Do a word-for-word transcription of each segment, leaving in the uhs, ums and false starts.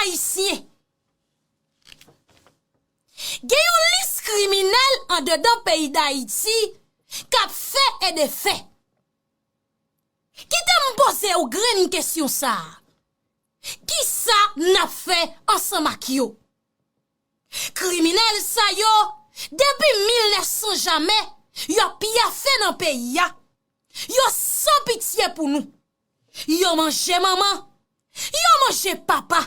Ayisyen. Gen yon lis kriminèl andedan peyi Dayiti k ap fè e defè. Kite m poze w grenn kesyon sa a. Kisa n ap fè ansanm ak yo? Kriminèl sa yo, depi mil nèf san jamè, y ap pyafe nan peyi a. Yo san pitye pou nou. Yo manje manman, yo manje papa,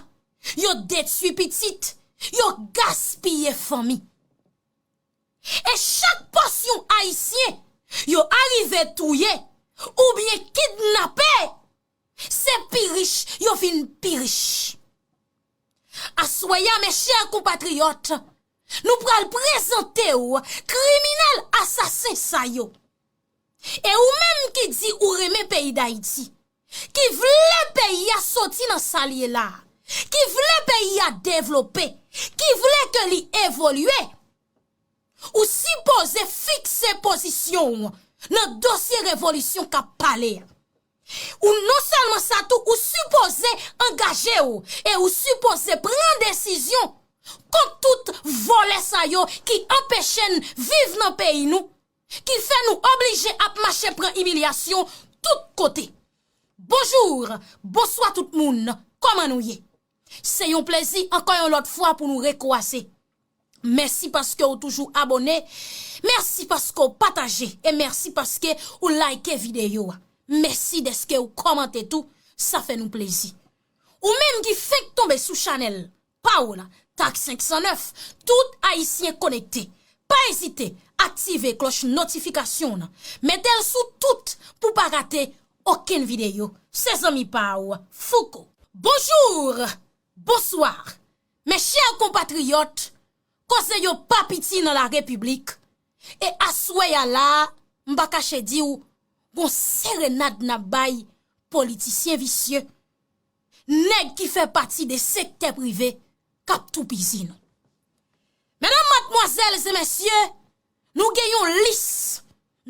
yo detwi pitit, yo gaspiye fanmi. E chak pòsyon ayisyen yo arive touye oubyen kidnape, se pi rich yo vin pi rich. Aswè a, mes chers compatriotes, nou pral prezante w kriminèl asasen sa yo. E ou menm ki di ou renmen peyi Dayiti, ki vle peyi a soti nan sa l ye la, ki vle peyi a devlope, ki vle ke li evolye, ou sipoze fikse pozisyon w nan dosye revolisyon k ap pale a. Ou non sèlman sa tou, ou sipoze angaje w e ou sipoze pran desizyon kont tout vòlè sa yo ki anpeche n viv nan peyi nou, ki fè nou oblije ap mache pran imilyasyon tout kote. Bonjou, bonswa tout moun, kòman nou ye? Se yon plezi ankò yon lòt fwa pou nou rekwaze. Mèsi paske w toujou abòne, mèsi paske w pataje, e mèsi paske w like videyo a. Mèsi dèske w kòmante tou, sa fè nou plezi. Ou menm ki fenk tonbe sou chanèl pa w la, Tak senk san nèf, tout Ayisyen konekte. Pa ezite, aktive klòch notifikasyon w nan. Mete l sou tout pou pa rate okenn videyo. Se zanmi pa w, Fouco. Bonjou, bonswa, mes chers compatriotes, koze yo pa piti nan la Repiblik, e aswè a la, m pa kache di w, gon serenad n ap bay politisyen visye, nèg ki fè pati de sektè prive k ap toupizi nou. Medam, madmwazèl e mesye, nou gen yon lis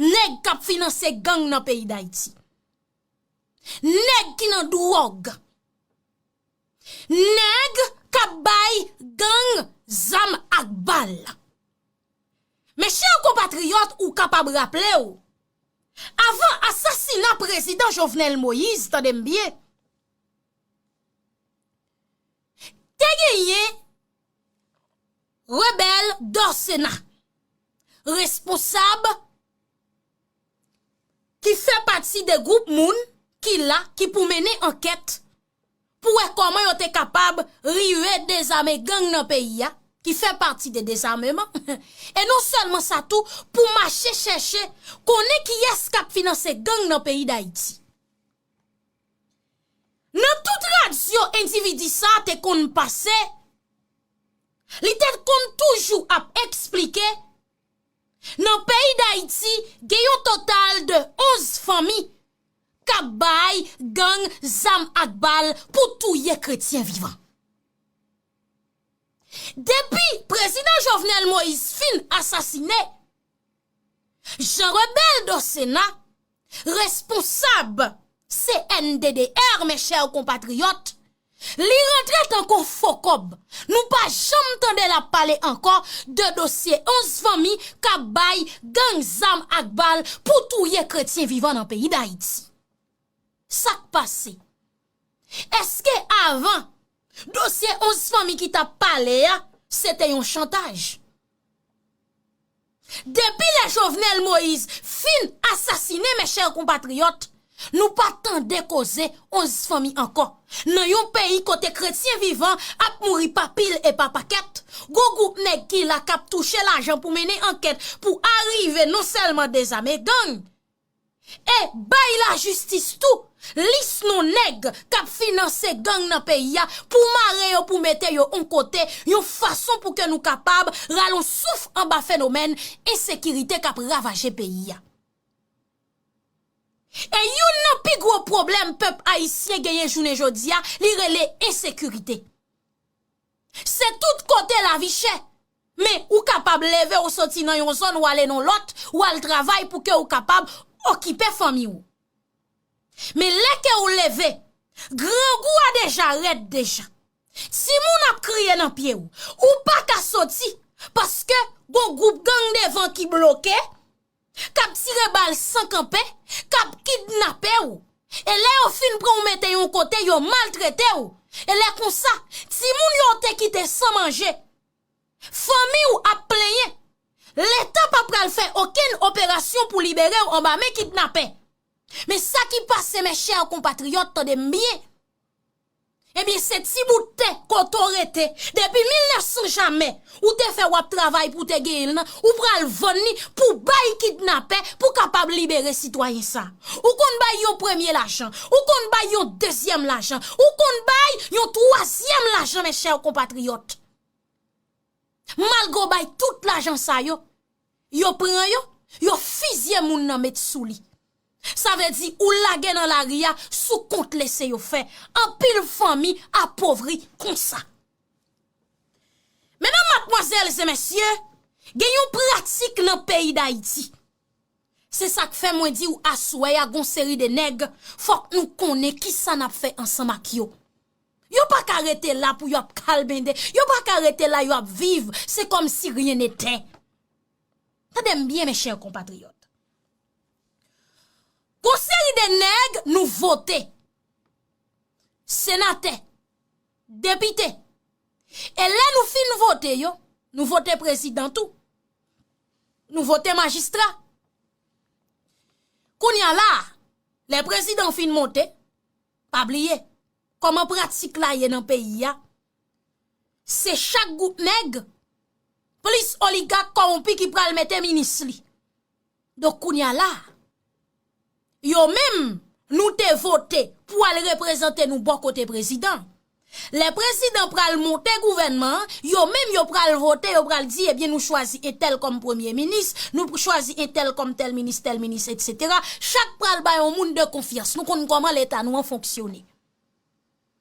nèg k ap finanse gang nan peyi Dayiti. Nèg ki nan dwòg. Nèg k ap bay gang zam ak bal. Mes chers compatriotes, ou kapab raple w, avan asasina prezidan Jovenel Moïse, tande m byen, te genyen rebèl Dòsena, responsab ki fè pati de gwoup moun ki la, ki pou mennen ankèt pou wè kòman yo te kapab rive dezame gang nan peyi a, ki fè pati de dezameman. E non sèlman sa tou, pou mache chèche konnen kiyès k ap finanse gang nan peyi Dayiti. Nan tout radyo endividi sa a te konn pase, li te konn toujou ap eksplike, nan peyi Dayiti, gen yon total de onz fanmi k ap bay gang zam ak bal pou touye kretyen vivan. Depi prezidan Jovenel Moïse fin asasine, Jean Rebel Dòsena, responsab C N D D R, mes chers compatriotes, li rantre tankou fo kòb. Nou pa janm tande l ap pale ankò de dosye onz fanmi k ap bay gang zam ak bal pou touye kretyen vivan nan peyi Dayiti. Sa k pase? Èske avan dosye onz fanmi ki t ap pale a, se te yon chantaj? Depi lè Jovenel Moïse fin asasine, mes chers compatriotes, nou pa tande koze onz fanmi ankò. Nan yon peyi kote kretyen vivan ap mouri pa pil e pa pakèt, gon gwoup nèg ki la k ap touche lajan pou mennen ankèt pou arive non sèlman dezame gang, e bay lajistis tou lis non nèg k ap finanse gang nan peyi a pou mare yo, pou mete yo on kote, yon fason pou ke nou kapab rale on souf anba fenomèn ensekirite k ap ravaje peyi a. E youn nan pi gwo pwoblèm pèp ayisyen genyen jounen jodi a, li rele ensekirite. Se tout kote lavi chè. Men ou kapab leve w soti nan yon zòn, w ale nan lòt, w al travay pou ke ou kapab okipe fanmi w. Men lè ke ou leve, grangou a deja rèd deja. Timoun ap kriye nan pye w. Ou pa ka soti paske gon gwoup gang devan ki bloke, k ap tire bal san kanpe, k ap kidnape w. E lè yo fin pran w mete yon kote, yo maltrete w. E lè konsa, timoun yo te kite san manje. Fanmi w ap plenyen. Leta pa pral fè okenn operasyon pou libere w anba men kidnapè. Men sa ki pase, mes chers compatriotes, tande m byen. Ebyen, se ti bout tè kote w rete depi mil nèf san jamè, ou te fè w ap travay pou w te genyen l nan, ou pral vann li pou bay kidnapè pou kapab libere sitwayen sa. Ou konn bay yon premye lajan, ou konn bay yon dezyèm lajan, ou konn bay yon twazyèm lajan, mes chers compatriotes. Malgre w bay tout lajan sa yo, yo pran yo, yo fizye moun nan met sou li. Sa vle di ou lage nan lari a sou kont lese yo fè. Anpil fanmi apovri konsa. Medam, madmwazèl e mesye, gen yon pratik nan peyi Dayiti. Se sa k fè mwen di w aswè a gon seri de nèg, fòk nou konnen kisa n ap fè ansanm ak yo. Yo pa ka rete la pou yo ap kalbende, yo pa ka rete la yo ap viv, se kòmsi rien n'était. Tande m byen, mes chers compatriotes. Gon seri de nèg nou vote, senatè, depite. E lè nou fin vote yo, nou vote prezidan tou. Nou vote majistra. Kounye a la, lè prezidan fin monte, pa bliye, kòman pratik la ye nan peyi a, se chak gwoup nèg, plis oligak kòwonpi ki pral mete minis li. Donk, kounye a la, yo menm, nou te vote pou al reprezante nou bò kote prezidan. Lè prezidan pral monte gouvènman an, yo menm yo pral vote, yo pral di, ebyen, nou chwazi entèl kòm premye minis, nou chwazi entèl kòm tèl minis, tèl minis, etsetera. Chak pral bay yon moun de konfyans. Nou konn kòman leta nou an fonksyone.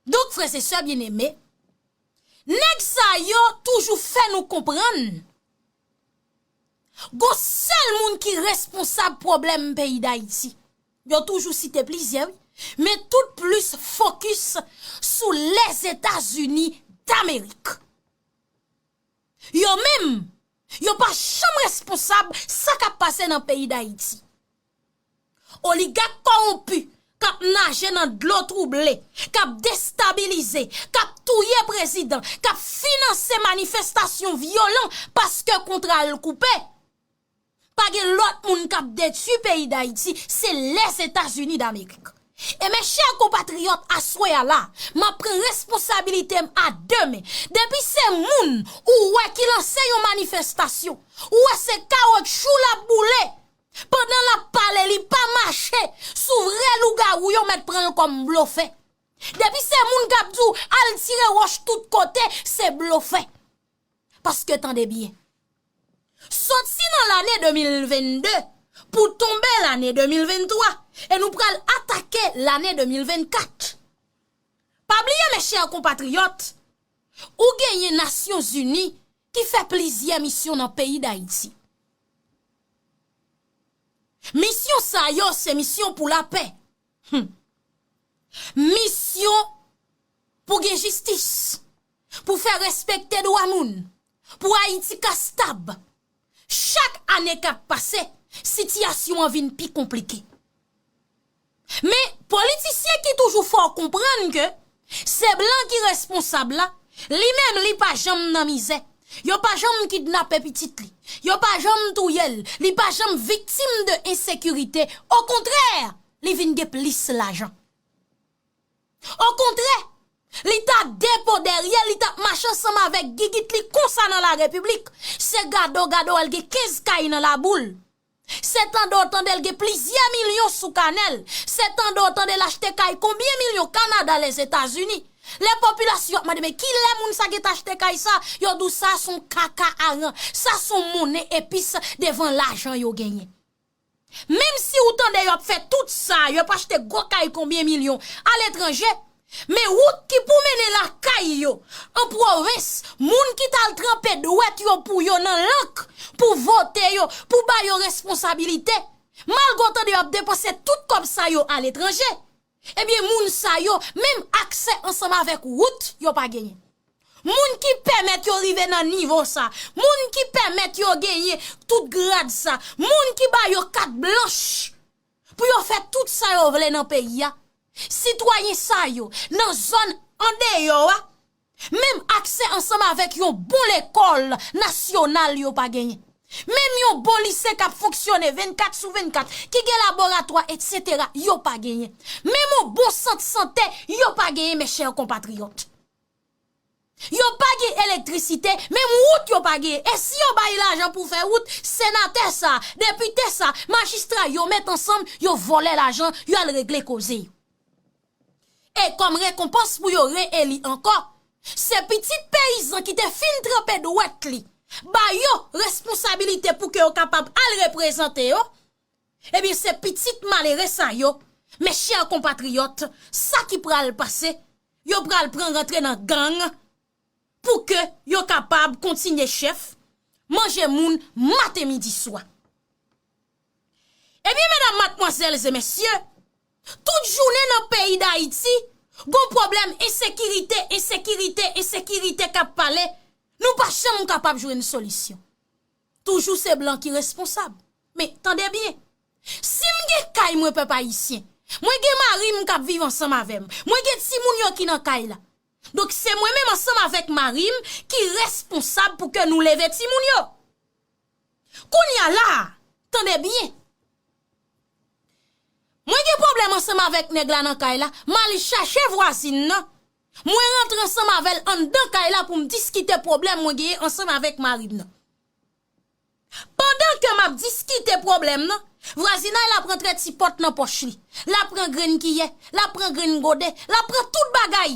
Donk, frè e sè byeneme, nèg sa yo toujou fè nou konprann gon sèl moun ki responsab pwoblèm peyi Dayiti. Yo toujou site plizyè, wi. Men tout plis fokis sou Lèzetazini Damerik. Yo menm, yo pa janm responsab sa k ap pase nan peyi Dayiti. Oligak kòwonpi k ap naje nan dlo twouble, k ap destabilize, k ap touye prezidan, k ap finanse manifestasyon vyolan paske kontra l koupe. Pa gen lòt moun k ap detwi peyi Dayiti, se Lèzetazini Damerik. E mes chers compatriotes, aswè a la, m ap pran responsabilite m a de men. Depi se moun ou wè ki lanse yon manifestasyon, ou wè se kawotchou l ap boule, pandan l ap pale, li pa mache sou vrè lougawou, yo mèt pran l kòm blofè. Depi se moun k ap di w al tire wòch tout kote, se blofè. Paske tande byen, soti nan lane de mil venn de pou tonbe lane de mil venn twa, e nou pral atake lane de mil venn kat. Pa bliye, mes chers compatriotes, ou genyen Nasyonzini ki fè plizyè misyon nan peyi Dayiti. Misyon sa yo se misyon pou lapè. Hmm. Misyon pou gen jistis, pou fè respekte dwa moun, pou Ayiti ka stab. Chak ane k ap pase, sitiyasyon an vin pi konplike. Men, politisyen ki toujou fè w konprann ke se blan ki responsab la, li menm li pa janm nan mizè. Yo pa janm kidnape pitit li. Yo pa janm touye l. Li pa janm viktim de ensekirite. Okontrè, li vin gen plis lajan. Okontrè, li ta depo dèryè, li t ap mache ansanm avèk gigit li konsa nan larepiblik. Se gade w, gade w, al gen kenz kay nan Laboul. Se tande w tande l gen plizyè milyon sou kanè l. Se tande w tande l achte kay konbyen milyon Kanada, Lèzetazini. Lè popilasyon ap mande, men kilè moun sa gentan achte kay sa? Yo di w sa se yon kaka aran. Sa se yon monnen epis devan lajan yo genyen. Menm si ou tande yo ap fè tout sa, yo ap achte gwo kay konbyen milyon aletranje, men wout ki pou mennen lakay yo, an pwovens, moun ki t al tranpe dwèt yo pou yo nan lank, pou vote yo, pou ba yo responsabilite, malgre w tande yo ap depanse tout kòb sa yo aletranje, ebyen, moun sa yo, menm aksè ansanm avèk wout, yo pa genyen. Moun ki pèmèt yo rive nan nivo sa, moun ki pèmèt yo genyen tout grad sa, moun ki ba yo kat blanch pou yo fè tout sa yo vle nan peyi a. Sitwayen sa yo, nan zòn andeyò a, menm aksè ansanm avèk yon bon lekòl nasyonal yo pa genyen. Menm yon bon lise k ap fonksyone vennkat sou vennkat, ki gen laboratwa, etsetera, yo pa genyen. Menm yon bon sant sante, yo pa genyen, mes chers compatriotes. Yo pa gen elektrisite, menm wout yo pa genyen. E si yo bay lajan pou fè wout, senatè sa, depite sa, majistra, yo met ansanm, yo vòlè lajan, yo al regle koze yo. E kòm rekonpans pou yo reeli ankò, se pitit peyizan ki te fin tranpe dwèt li, ba yo responsabilite pou ke yo kapab al reprezante yo, ebyen, se pitit malere sa yo, mes chers compatriotes, sa ki pral pase, yo pral pran rantre nan gang pou ke yo kapab kontinye chèf, manje moun maten, midi, swa. Ebyen, medam, madmwazèl e mesye, tout jounen nan peyi Dayiti, gon pwoblèm ensekirite, ensekirite, ensekirite k ap pale, nou pa janm kapab jwenn solisyon. Toujou se blan ki responsab. Men, tande byen. Si m gen kay mwen, pèp ayisyen, mwen gen mari m k ap viv ansanm avè m, mwen gen timoun yo ki nan kay la. Donk, se mwen menm ansanm avèk mari m ki responsab pou ke nou leve timoun yo. Kounye a la, tande byen. Mwen gen pwoblèm ansanm avèk nèg la nan kay la, m al chache vwazin nan, mwen rantre ansanm avè l anndan kay la pou m diskite pwoblèm mwen genyen ansanm avèk mari m nan. Pandan ke m ap diskite pwoblèm nan, vwazinay la pran trè ti pòt nan pòch li. L ap pran grenn kiyè, l ap pran grenn gode, l ap pran tout bagay.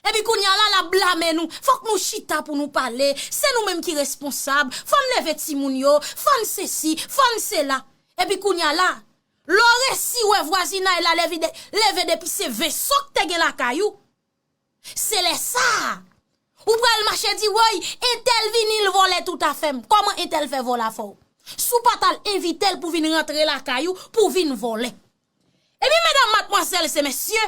Epi kounye a la, l ap blame nou. Fòk nou chita pou nou pale. Se nou menm ki responsab. Fò n leve timoun yo. Fò n sesi. Fò n sela. Epi kounye a la, lè w resi wè vwazinay la leve de, leve depi se veso k te gen lakay ou, se lè sa a, ou pral mache di, woy, entèl vini, l vòlè tout afè m. Kòman entèl fè vòlè afè w? Si w pa t al envite l pou vin rantre lakay ou, pou vin vòlè. Ebyen, medam, madmwazèl e mesye,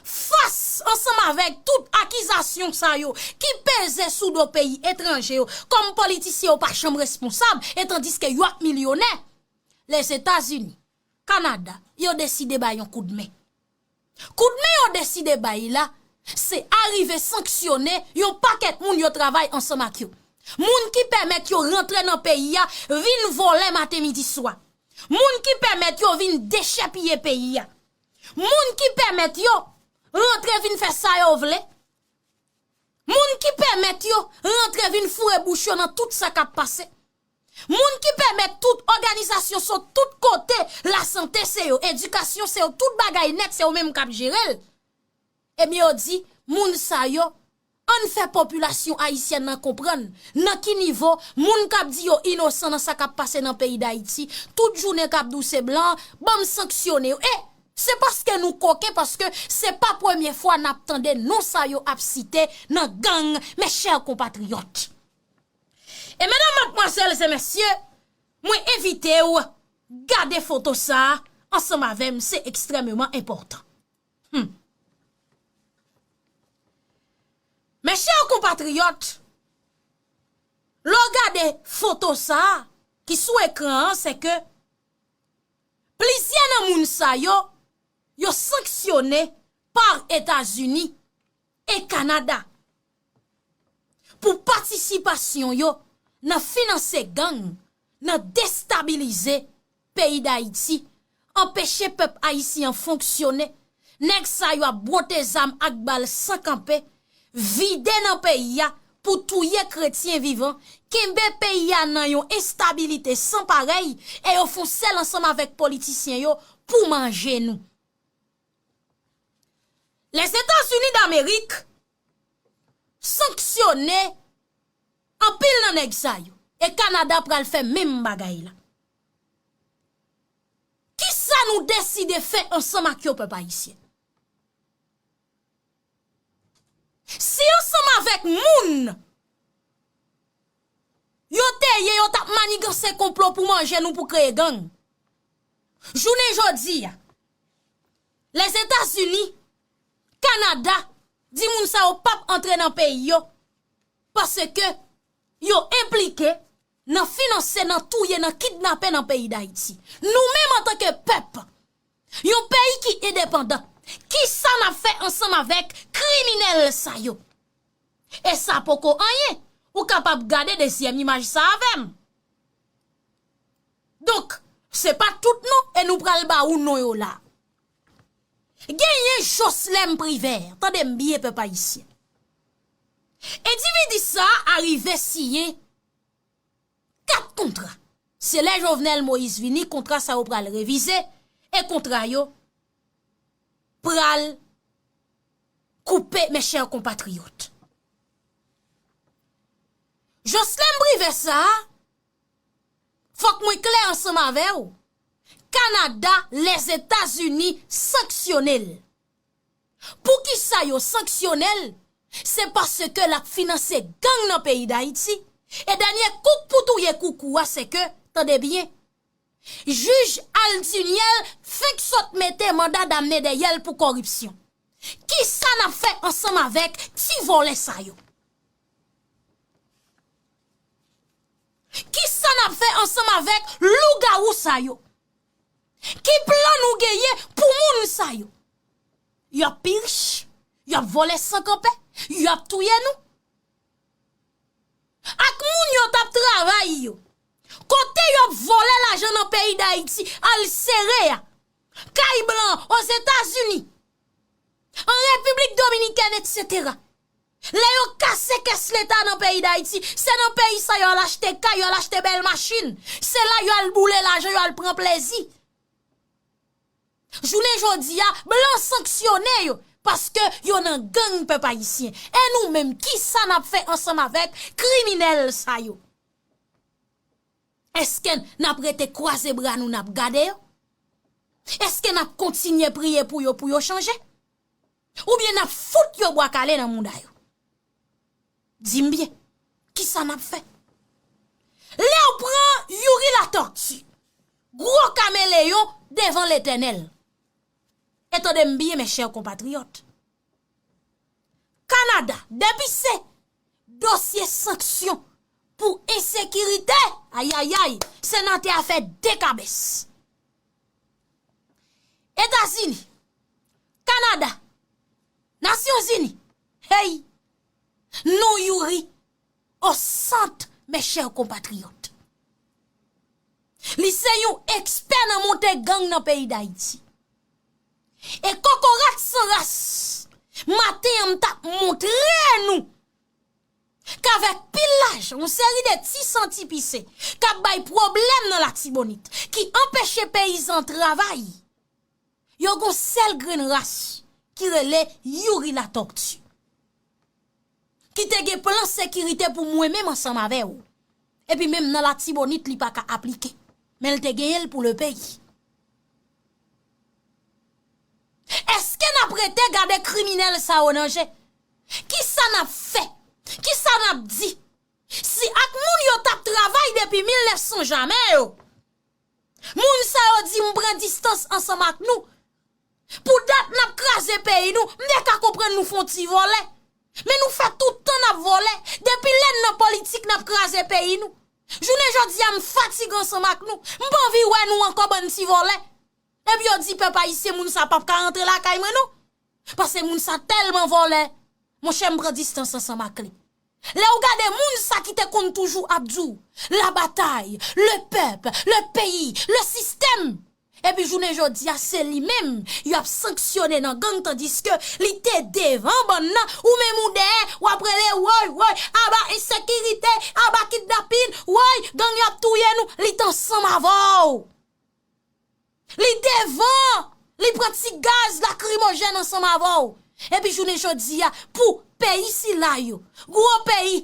fas ansanm avèk tout akizasyon sa yo ki peze sou do peyi etranje yo, kòm politisyen yo pa janm responsab, etandiske yo ap milyonè, Lèzetazini, Kanada, yo deside bay yon koudmen. Koudmen yo deside bay la, se arive sanksyone yon pakèt moun yo travay ansanm ak yo. Moun ki pèmèt yo rantre nan peyi a, vin vòlè maten, midi, swa. Moun ki pèmèt yo vin dechèpiye peyi a. Moun ki pèmèt yo rantre vin fè sa yo vle. Moun ki pèmèt yo rantre vin foure bouch yo nan tout sa k ap pase. Moun ki pèmèt tout òganizasyon sot tout kote, lasante se yo, edikasyon se yo, tout bagay nèt se yo menm k ap jere l. Ebyen, yo di, moun sa yo, ann fè popilasyon ayisyèn nan konprann nan ki nivo moun k ap di yo inosan nan sa k ap pase nan peyi Dayiti, tout jounen k ap di w se blan, ban m sanksyone yo. E se paske nou koken, paske se pa premye fwa n ap tande non sa yo ap site nan gang, mes chers compatriotes. E medam, madmwazèl e mesye, mwen envite w gade foto sa a ansanm avè m, se ekstrèmeman enpòtan. Hmm. Mes chers compatriotes, lè w gade foto sa a ki sou ekran an, se ke plizyè nan moun sa yo, yo sanksyone pa Etazini e Kanada pou patisipasyon yo nan finanse gang, nan destabilize peyi Dayiti, anpeche pèp ayisyen an fonksyone. Nèg sa yo ap bwote zam ak bal san kanpe, vide nan peyi a pou touye kretyen vivan, kenbe peyi a nan yon enstabilite san parèy, e yo fè yon sèl ansanm avèk politisyen yo pou manje nou. Lèzetazini Damerik sanksyone anpil nan nèg sa yo, e Kanada pral fè menm bagay la. Kisa nou deside fè ansanm ak yo, pèp ayisyen? Si ansanm avèk moun yo te ye, yo t ap maniganse konplo pou manje nou, pou kreye gang. Jounen jodi a, Lèzetazini, Kanada, di moun sa yo p ap antre nan peyi yo, paske yo enplike nan finanse, nan touye, nan kidnape nan peyi Dayiti. Nou menm antanke pèp, yon peyi ki endepandan, kisa n ap fè ansanm avèk kriminèl sa yo? E sa poko anyen, ou kapab gade dezyèm imaj sa avè m. Donk, se pa tout non, e nou pral ba ou non yo la. Genyen Joslèm Privè, tande m byen pèp ayisyen. Endividi sa a rive siyen kat kontra. Se lè Jovenel Moïse vini, kontra sa yo pral revize, e kontra yo pral koupe, mes chers compatriotes. Joslèm Privè sa a, fòk mwen klè ansanm avè w, Kanada, Lèzetazini sanksyone l. Poukisa yo sanksyone l? Se paske l ap finanse gang nan peyi Dayiti. E dènye kouk pou touye koukou a, se ke, tande byen, jij Alduniel fenk sot mete manda damne dèyè l pou kòripsyon. Kisa n ap fè ansanm avèk ti vòlè sa yo? Kisa n ap fè ansanm avèk lougawou sa yo? Ki plan nou genyen pou moun sa yo? Y ap pi rich, y ap vòlè san kanpe, y ap touye nou. Ak moun yo t ap travay yo. Kote y ap vòlè lajan nan peyi Dayiti, al sere a, kay blan, Ozetazini, an Repiblik Dominikèn, etsetera. Lè yo kase kès leta nan peyi Dayiti, se nan peyi sa yo al achte kay, yo al achte bèl machin. Se la yo al boule lajan, yo al pran plezi. Jounen jodi a, blan sanksyone yo, paske yo nan gang pèp ayisyen. E nou menm, kisa n ap fè ansanm avèk kriminèl sa yo? Èske n ap rete kwaze bra nou, n ap gade yo? Èske n ap kontinye priye pou yo, pou yo chanje? Oubyen n ap fout yo bwa kale nan mouda yo? Di m byen, kisa n ap fè? Lè w pran Youri Latortue, gwo kameleyon devan Letènèl. E tande m byen, mes chers compatriotes. Kanada, depi se dosye sanksyon pou ensekirite, ayayay, senatè a fè de kabès. Etazini, Kanada, Nasyonzini, hey, non Youri o sant, mes chers compatriotes. Li se yon ekspè nan monte gang nan peyi Dayiti. E kokorat san ras, maten an m t ap montre nou k avèk pil lajan, yon seri de ti san ti pise k ap bay pwoblèm nan Latibonit, ki anpeche peyizan travay, yo gon sèl grenn ras ki rele Youri Latortue, ki te gen plan sekirite pou mwen menm ansanm avè w. Epi menm nan Latibonit, li pa ka aplike. Men l te genyen l pou le peyi. Èske n ap rete gade kriminèl sa yo nan je? Kisa n ap fè? Kisa n ap di? Si ak moun yo t ap travay depi mil nèf san jamè yo, moun sa yo di m pran distans ansanm ak nou. Pou dat n ap kraze peyi nou, m te ka konprann nou fon ti vòlè. Men nou fè tout tan n ap vòlè. Depi lè n nan politik n ap kraze peyi nou. Jounen jodi a m fatige ansanm ak nou. M pa anvi wè nou ankò bann ti vòlè. Epi yo di pèp ayisyen moun sa p ap ka rantre lakay mwen non. Paske moun sa tèlman vòlè. Monchè m pran distans ansanm ak li. Lè w gade moun sa ki te konn toujou ap di w, la bataille, le peuple, le pays, le système. Epi jounen jodi a, se li menm y ap sanksyone nan gang, tandiske li te devan bann nan, ou menm ou dèyè, w ap rele woy, woy, aba ensekirite, aba kidnapin, woy, gang y ap touye nou, li t ansanm avè w. Li devan, li pran ti gaz lakrimojèn ansanm avè w. Epi jounen jodi a, pou peyi sila yo, gwo peyi,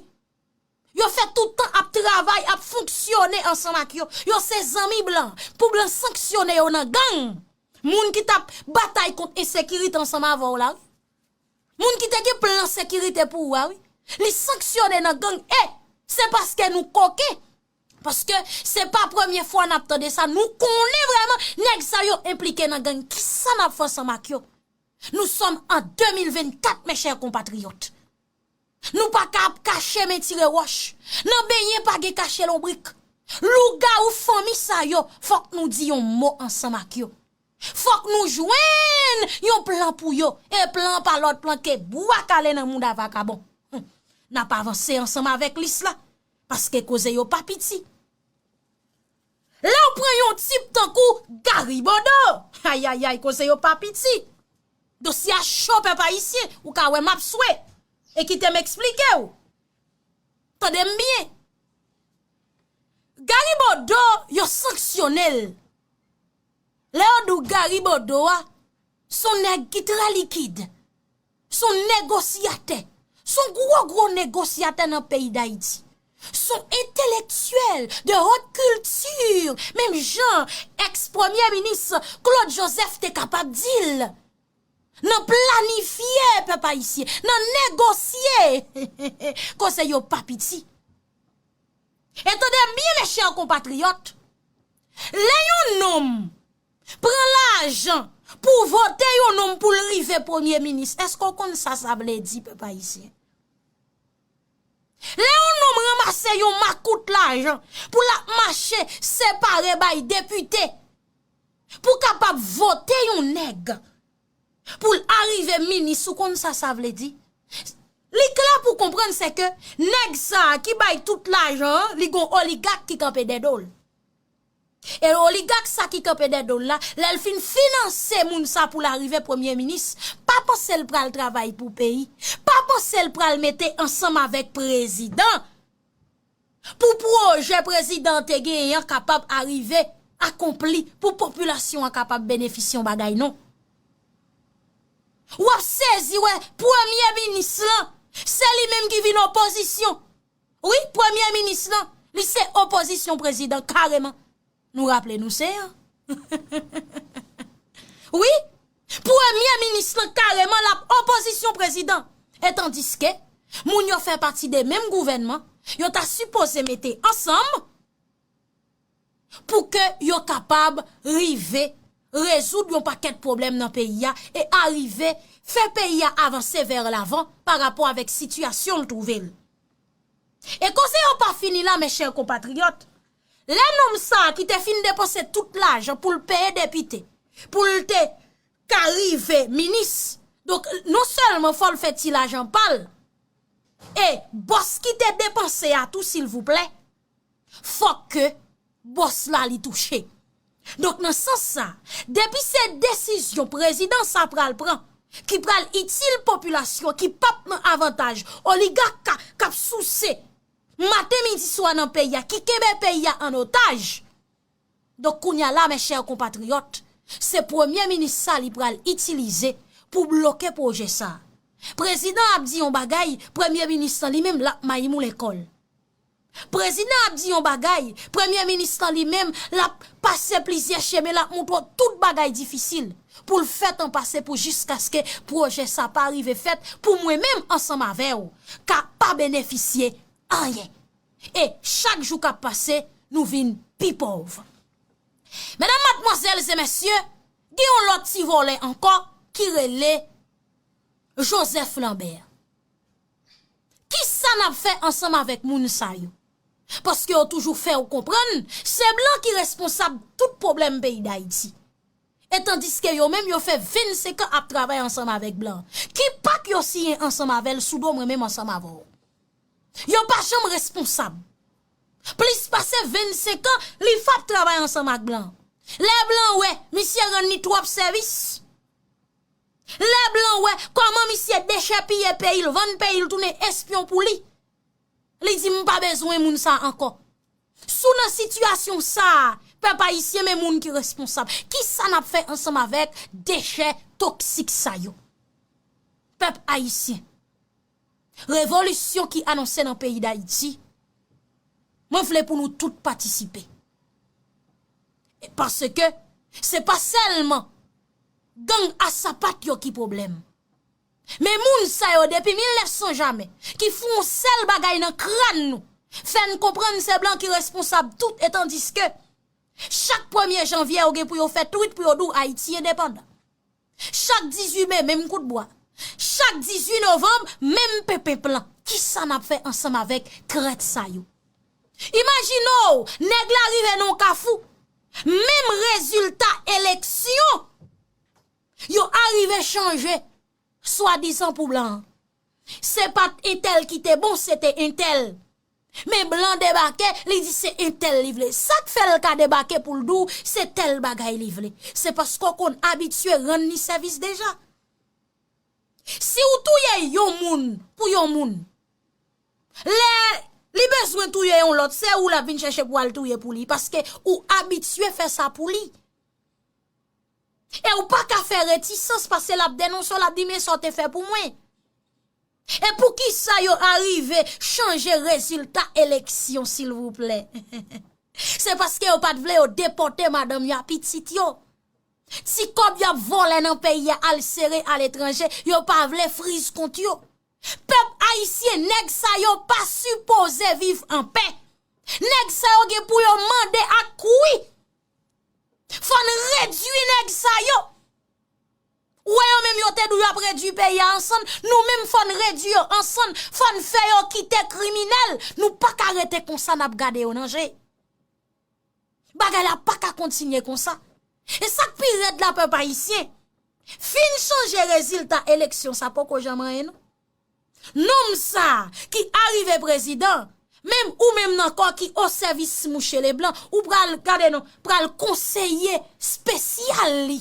yo fè tout tan ap travay, ap fonksyone ansanm ak yo. Yo se zanmi blan. Pou blan sanksyone yo nan gang. Moun ki t ap batay kont ensekirite ansanm avè w la, wi. Moun ki te gen plan sekirite pou ou a, wi. Li sanksyone nan gang. E se paske nou koken. Paske se pa premye fwa n ap tande sa. Nou konnen vrèman nèg sa yo enplike nan gang. Kisa n ap fè ansanm ak yo? Nous sommes en deux mille vingt-quatre, mes chers compatriotes. Nou pa ka ap kache men tire wòch. Nan benyen pa gen kache lonbrik. Lougawou fanmi sa yo, fòk nou di yon mo ansanm ak yo. Fòk nou jwenn yon plan pou yo. E plan pa lòt plan ke bwa kale nan mouda vakabon. Hum. N ap avanse ansanm avèk lis la. Paske koze yo pa piti. Lè w pran yon tip tankou Gary Bodeau, ayayay, koze yo pa piti. Dosye a cho, pèp ayisyen, ou ka wè m ap swe. E kite m eksplike w. Tande m byen. Gary Bodeau, yo sanksyone l. Lè yo di w Gary Bodeau a, se yon nèg ki trè likid. Se yon negosyatè. Se yon gwo, gwo negosyatè nan peyi Dayiti. Se yon entelektyèl de haute culture, menm jan èks premye minis Claude Joseph te kapab di l. Nan planifye, pèp ayisyen, nan negosye. Koze yo pa piti. E tande m byen, mes chers compatriotes, lè yon nonm pran lajan pou vote yon nonm pou l rive premye minis, èske w konn sa sa vle di, pèp ayisyen? Lè yon nonm ranmase yon makout lajan pou l ap mache separe bay depite pou kapab vote yon nèg pou l arive minis, ou konn sa sa vle di? Li klè pou konprann, se ke nèg sa a ki bay tout lajan an, li gon oligak ki kanpe dèdo l. E oligak sa ki kanpe dèdo l la, lè l fin finanse moun sa pou l arive premye minis, pa panse l pral travay pou peyi. Pa panse l pral mete ansanm avèk prezidan. Pou pwojè prezidan an te genyen an kapab arive akonpli, pou popilasyon an kapab benefisye yon bagay, non. W ap sezi wè premye minis lan, se li menm ki vin opozisyon. Wi, premye minis lan, li se opozisyon prezidan kareman. Nou raple nou se an. Wi, premye minis lan kareman l ap opozisyon prezidan. E tandiske moun yo fè pati de menm gouvènman, yo ta sipoze mete ansanm pou ke yo kapab rive rezoud yon pakèt pwoblèm nan peyi a e arive fè peyi a avanse vè lavan pa rapò avèk sitiyasyon l twouve l. E koze yo pa fini la, mes chers compatriotes. Lè nonm sa a ki te fin depanse tout lajan pou l peye depite, pou l te ka rive minis, donk, non sèlman fò l fè ti lajan pa l, e bòs ki te depanse a tou, silvouplè, fòk ke bòs la li touche. Donk, nan sans sa, depi se desizyon prezidan sa pral pran, ki pral itil popilasyon, ki p ap nan avantaj oligak ka, k ap souse maten, midi, swa nan peyi a, ki kenbe peyi a an otaj. Donk, kounye a la, mes chers compatriotes, se premye minis sa li pral itilize pou bloke pwojè sa. Prezidan ap di yon bagay, premye minis lan li menm l ap mayi moulen kò l. Prezidan ap di yon bagay, premye minis lan li menm, l ap pase plizyè chemen, l ap montre w tout bagay difisil pou l fè tan pase pou jiskaske pwojè sa pa rive fèt, pou mwen menm ansanm avè w ka pa benefisye anyen. E chak jou k ap pase, nou vin pi pòv. Medam, madmwazèl e mesye, gen yon lòt ti vòlè ankò ki rele Joseph Lambert. Kisa n ap fè ansanm avèk moun sa yo? Paske yo toujou fè w konprann se blan ki responsab tout pwoblèm peyi Dayiti. E tandiske yo menm yo fè vennsenk an ap travay ansanm avèk blan. Ki pak yo siyen ansanm avè l sou do mwen menm ansanm avè w? Yo pa janm responsab. Plis pase vennsenk an, li f ap travay ansanm ak blan. Lè blan wè misye rann li twòp sèvis, lè blan wè kòman misye dechèpiye peyi l, vann peyi l, tounen espyon pou li, li di, "M pa bezwen moun sa ankò." Si w nan sitiyasyon sa a, pèp ayisyen, men moun ki responsab. Kisa n ap fè ansanm avèk dechè toksik sa yo? Pèp ayisyen, revolisyon ki anonse nan peyi Dayiti, mwen vle pou nou tout patisipe. Paske se pa sèlman gang a sapat yo ki pwoblèm. Men moun sa yo depi mil nèf san jamè, ki fè yon sèl bagay nan kràn nou, fè n konprann se blan ki responsab tout, e tandiske chak premye janvye yo gen pou yo fè twit pou yo di w Ayiti endepandan. Chak dizuit me, menm kout bwa. Chak dizuit novanm, menm penpen plan. Ki Kisa n ap fè ansanm avèk trèt sa yo? Imajine w, nèg la rive nan yon kafou, menm rezilta eleksyon yo arive chanje, swadizan pou blan an. Se pa t entèl ki te bon, se te entèl. Men blan debake, li di se entèl li vle. Sa k fè l ka debake pou l di w se tèl bagay li vle? Se paske w konn abitye rann li sèvis deja. Si w touye yon moun pou yon moun, lè li bezwen touye yon lòt, se ou l ap vin chèche pou al touye pou li, paske ou abitye fè sa pou li. E ou pa ka fè retisans, paske l ap denonse w, l ap di men sa w te fè pou mwen. E poukisa yo arive chanje rezilta eleksyon, silvouplè? Se paske yo pa t vle yo depòte madanm yo a pitit yo. Ti kòb y ap vòlè nan peyi a al sere aletranje, yo pa vle friz kont yo. Pèp ayisyen, nèg sa yo pa sipoze viv anpè. Nèg sa yo gen pou yo mande ak kouri. Fò n redui nèg sa yo. Ou wè yo menm yo te di w y ap redui peyi a ansanm, nou menm fò n redui yo ansanm, fò n fè yo kite kriminèl. Nou pa ka rete konsa n ap gade yo nan je. Bagay la pa ka kontinye konsa. E sa k pi rèd la, pèp ayisyen, fin chanje rezilta eleksyon sa poko janm anyen non. Nonm sa ki arive prezidan, menm ou menm nan kò ki o sèvis Mouche Leblan, ou pral gade non, pral konseye espesyal li.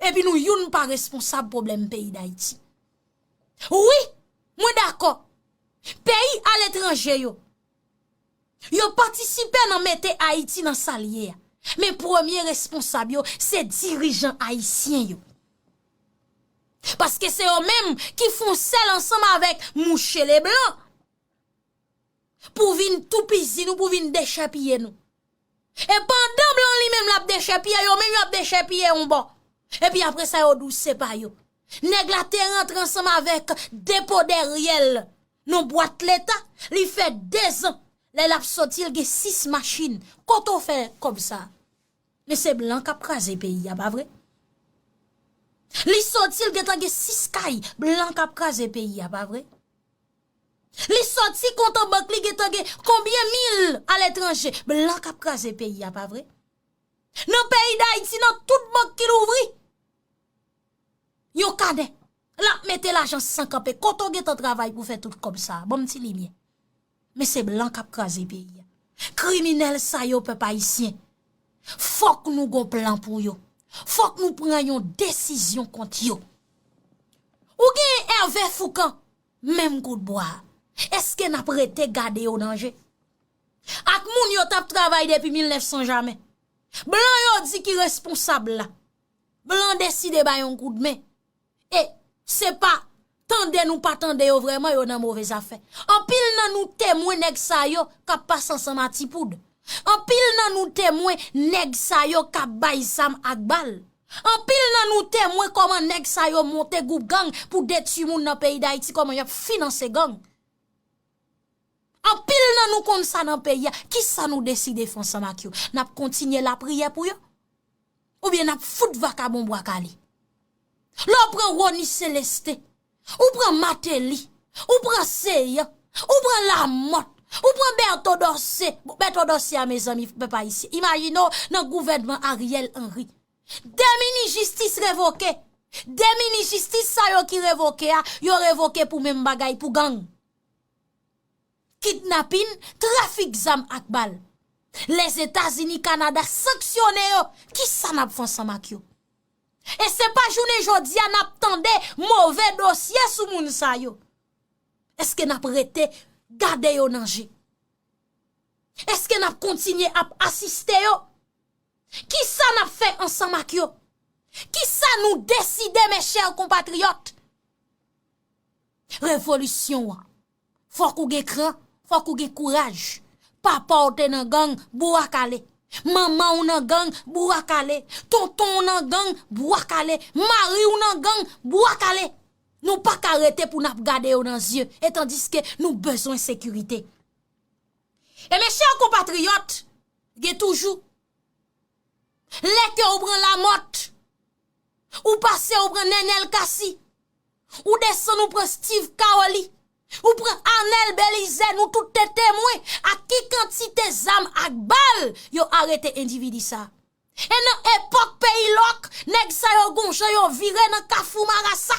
Epi nou youn pa responsab pwoblèm peyi Dayiti. Wi, mwen dakò. Peyi aletranje yo, yo patisipe nan mete Ayiti nan sa l ye a. Men premye responsab yo, se dirijan ayisyen yo. Paske se yo menm ki fon sèl ansanm avèk Mouche Leblan pou vin toupizi nou, pou vin dechèpiye nou. E pandan blan li menm l ap dechèpiye, yo menm y ap dechèpiye yon bò. Epi apre sa, yo di w se pa yo. Nèg la te rantre ansanm avèk depo dèryè l nan bwat leta, li fè dezan. Lè l ap soti, l gen sis machin. Kote w fè kòb sa? Men se blan k ap kraze peyi a, pa vre? Li soti, l gentan gen sis kay, blan k ap kraze peyi a, pa vre? Li soti kont an bank, li gentan gen konbyen mil aletranje, blan k ap kraze peyi a, pa vre? Nan peyi Dayiti, nan tout bank ki louvri, yon kanè, l ap mete lajan san kanpe. Kote w gentan travay pou fè tout kòb sa a? Ban m ti limyè. Men se blan k ap kraze peyi a. Kriminèl sa yo, pèp ayisyen, fòk nou gon plan pou yo. Fòk nou pran yon desizyon kont yo. Ou gen Hervé Foucan, menm kout bwa a. Èske n ap rete gade yo nan je? Ak moun yo t ap travay depi mil nèf san jamè. Blan yo di ki responsab la. Blan deside bay yon koudmen. E se pa tande nou pa tande yo vrèman, yo nan move zafè. Anpil nan nou temwen nèg sa yo k ap pase ansanm a Ti Poud. Anpil nan nou temwen nèg sa yo k ap bay zam ak bal. Anpil nan nou temwen kòman nèg sa yo monte gwoup gang pou detwi moun nan peyi Dayiti, kòman y ap finanse gang. Anpil nan nou konn sa nan peyi a. Kisa nou deside fè ansanm ak yo? N ap kontinye lapriyè pou yo? Oubyen n ap fout vakabon bwa kale? Lè w pran Rony Célestin, ou pran Martelly, ou pran Céant, ou pran Lamothe, ou pran Berto Dorcé. Bon, Berto Dorcé a, mezanmi, pèp ayisyen, imajine w nan gouvènman Ariel Henry. De minis jistis revoke. De minis jistis sa yo ki revoke a, yo revoke pou menm bagay, pou gang. Kidnapin, trafik zam ak bal. Lèzetazini, Kanada sanksyone yo. Kisa n ap fè ansanm ak yo? E se pa jounen jodi a n ap tande move dosye sou moun sa yo. Èske n ap rete gade yo nan je? Èske n ap kontinye ap asiste yo? Kisa n ap fè ansanm ak yo? Kisa nou deside, mes chers compatriotes? Revolisyon an, fòk ou gen kran, fòk ou gen kouraj. Papa w te nan gang, bourak ale. Manman w nan gang, bourak ale. Tonton w nan gang, bourak ale. Mari w nan gang, bourak ale. Nou pa ka rete pou n ap gade yo nan zye, etandiske nou bezwen sekirite. E mes chers compatriotes, gen toujou lè ke ou pran Lamothe, ou pase ou pran Nenel Cassy, Ou desann, ou pran Steve Caoli, ou pran Arnel Belizaire, nou tout te temwen ak ki kantite zam ak bal yo arete endividi sa. E nan epòk peyi lòk, nèg sa yo gon jan yo vire nan kafou marasa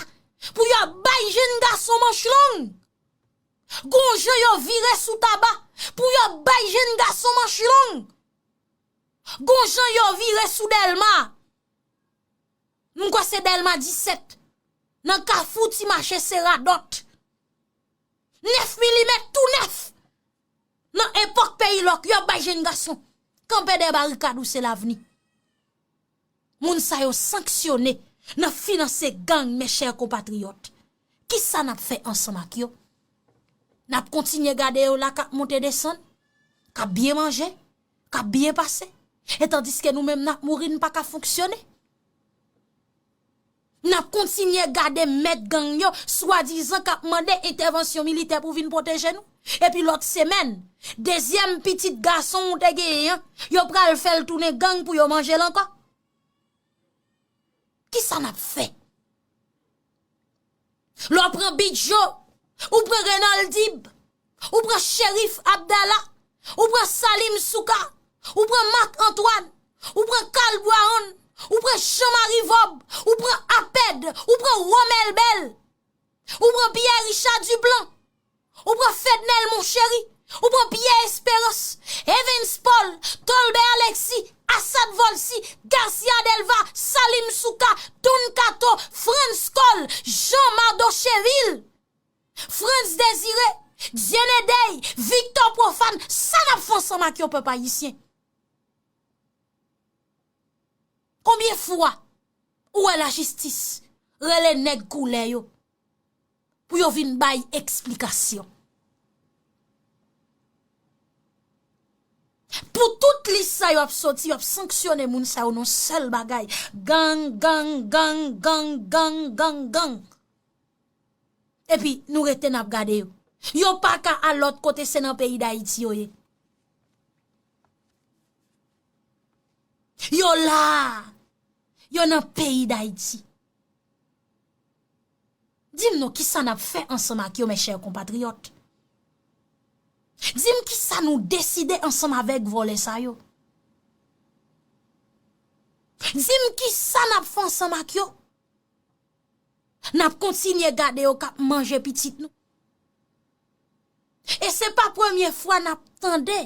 pou yo bay jenn gason manch long. Gon jan yo vire sou Taba pou yo bay jenn gason manch long. Gon jan yo vire sou Dèlma. M kwè se Dèlma disèt. Nan kafou ti mache se radòt. Nèf milimèt tou nèf. Nan epòk peyi lòk, yo bay jenn gason kanpe dèyè barikad ou se lavni. Moun sa yo sanksyone nan finanse gang, mes chers compatriotes. Kisa n ap fè ansanm ak yo? N ap kontinye gade yo la k ap monte desann, k ap byen manje, k ap byen pase, e tandiske nou menm n ap mouri, n pa ka fonksyone? N ap kontinye gade mèt gang yo, swadizan k ap mande entèvansyon militè pou vin pwoteje nou. Epi lòt semèn, dezyèm pitit gason w te genyen an, yo pral fè l tounen gang pou yo manje l ankò. Kisa n ap fè? Lè w pran Bidjo, ou pran Renald Dib, ou pran Cherif Abdala, ou pran Salim Souka, ou pran Marc Antoine, ou pran Karl Brown, ou pran Jean Marie Vob, ou pran Apèd, ou pran Womèl Bèl, ou pran Pierre Richard Duplan, ou pran Fednel Monchéry, ou pran Pierre Espérance, Evens Paul, Tolbert Alexis, Assad Volcy, Garcia Delva, Salim Souka, Don Kato, Frantz Cole, Jean Mardocheville, Frantz Désiré, Dieunedey, Victor Prophane, sa n ap fè ansanm ak yo, pèp ayisyen? Konbyen fwa ou wè lajistis rele nèg koulè yo pou yo vin bay eksplikasyon? Pou tout lis sa yo ap soti, yo ap sanksyone moun sa yo nan sèl bagay. Gang, gang, gang, gang, gang, gang, gang. Epi nou rete n ap gade yo. Yo pa ka al lòt kote, se nan peyi Dayiti yo ye. Yo la. Yo nan peyi Dayiti. Di m non, kisa n ap fè ansanm ak yo, mes chers compatriotes? Di m kisa nou deside ansanm avèk vòlè sa yo? Di m kisa n ap fè ansanm ak yo? N ap kontinye gade yo k ap manje pitit nou. E se pa premye fwa n ap tande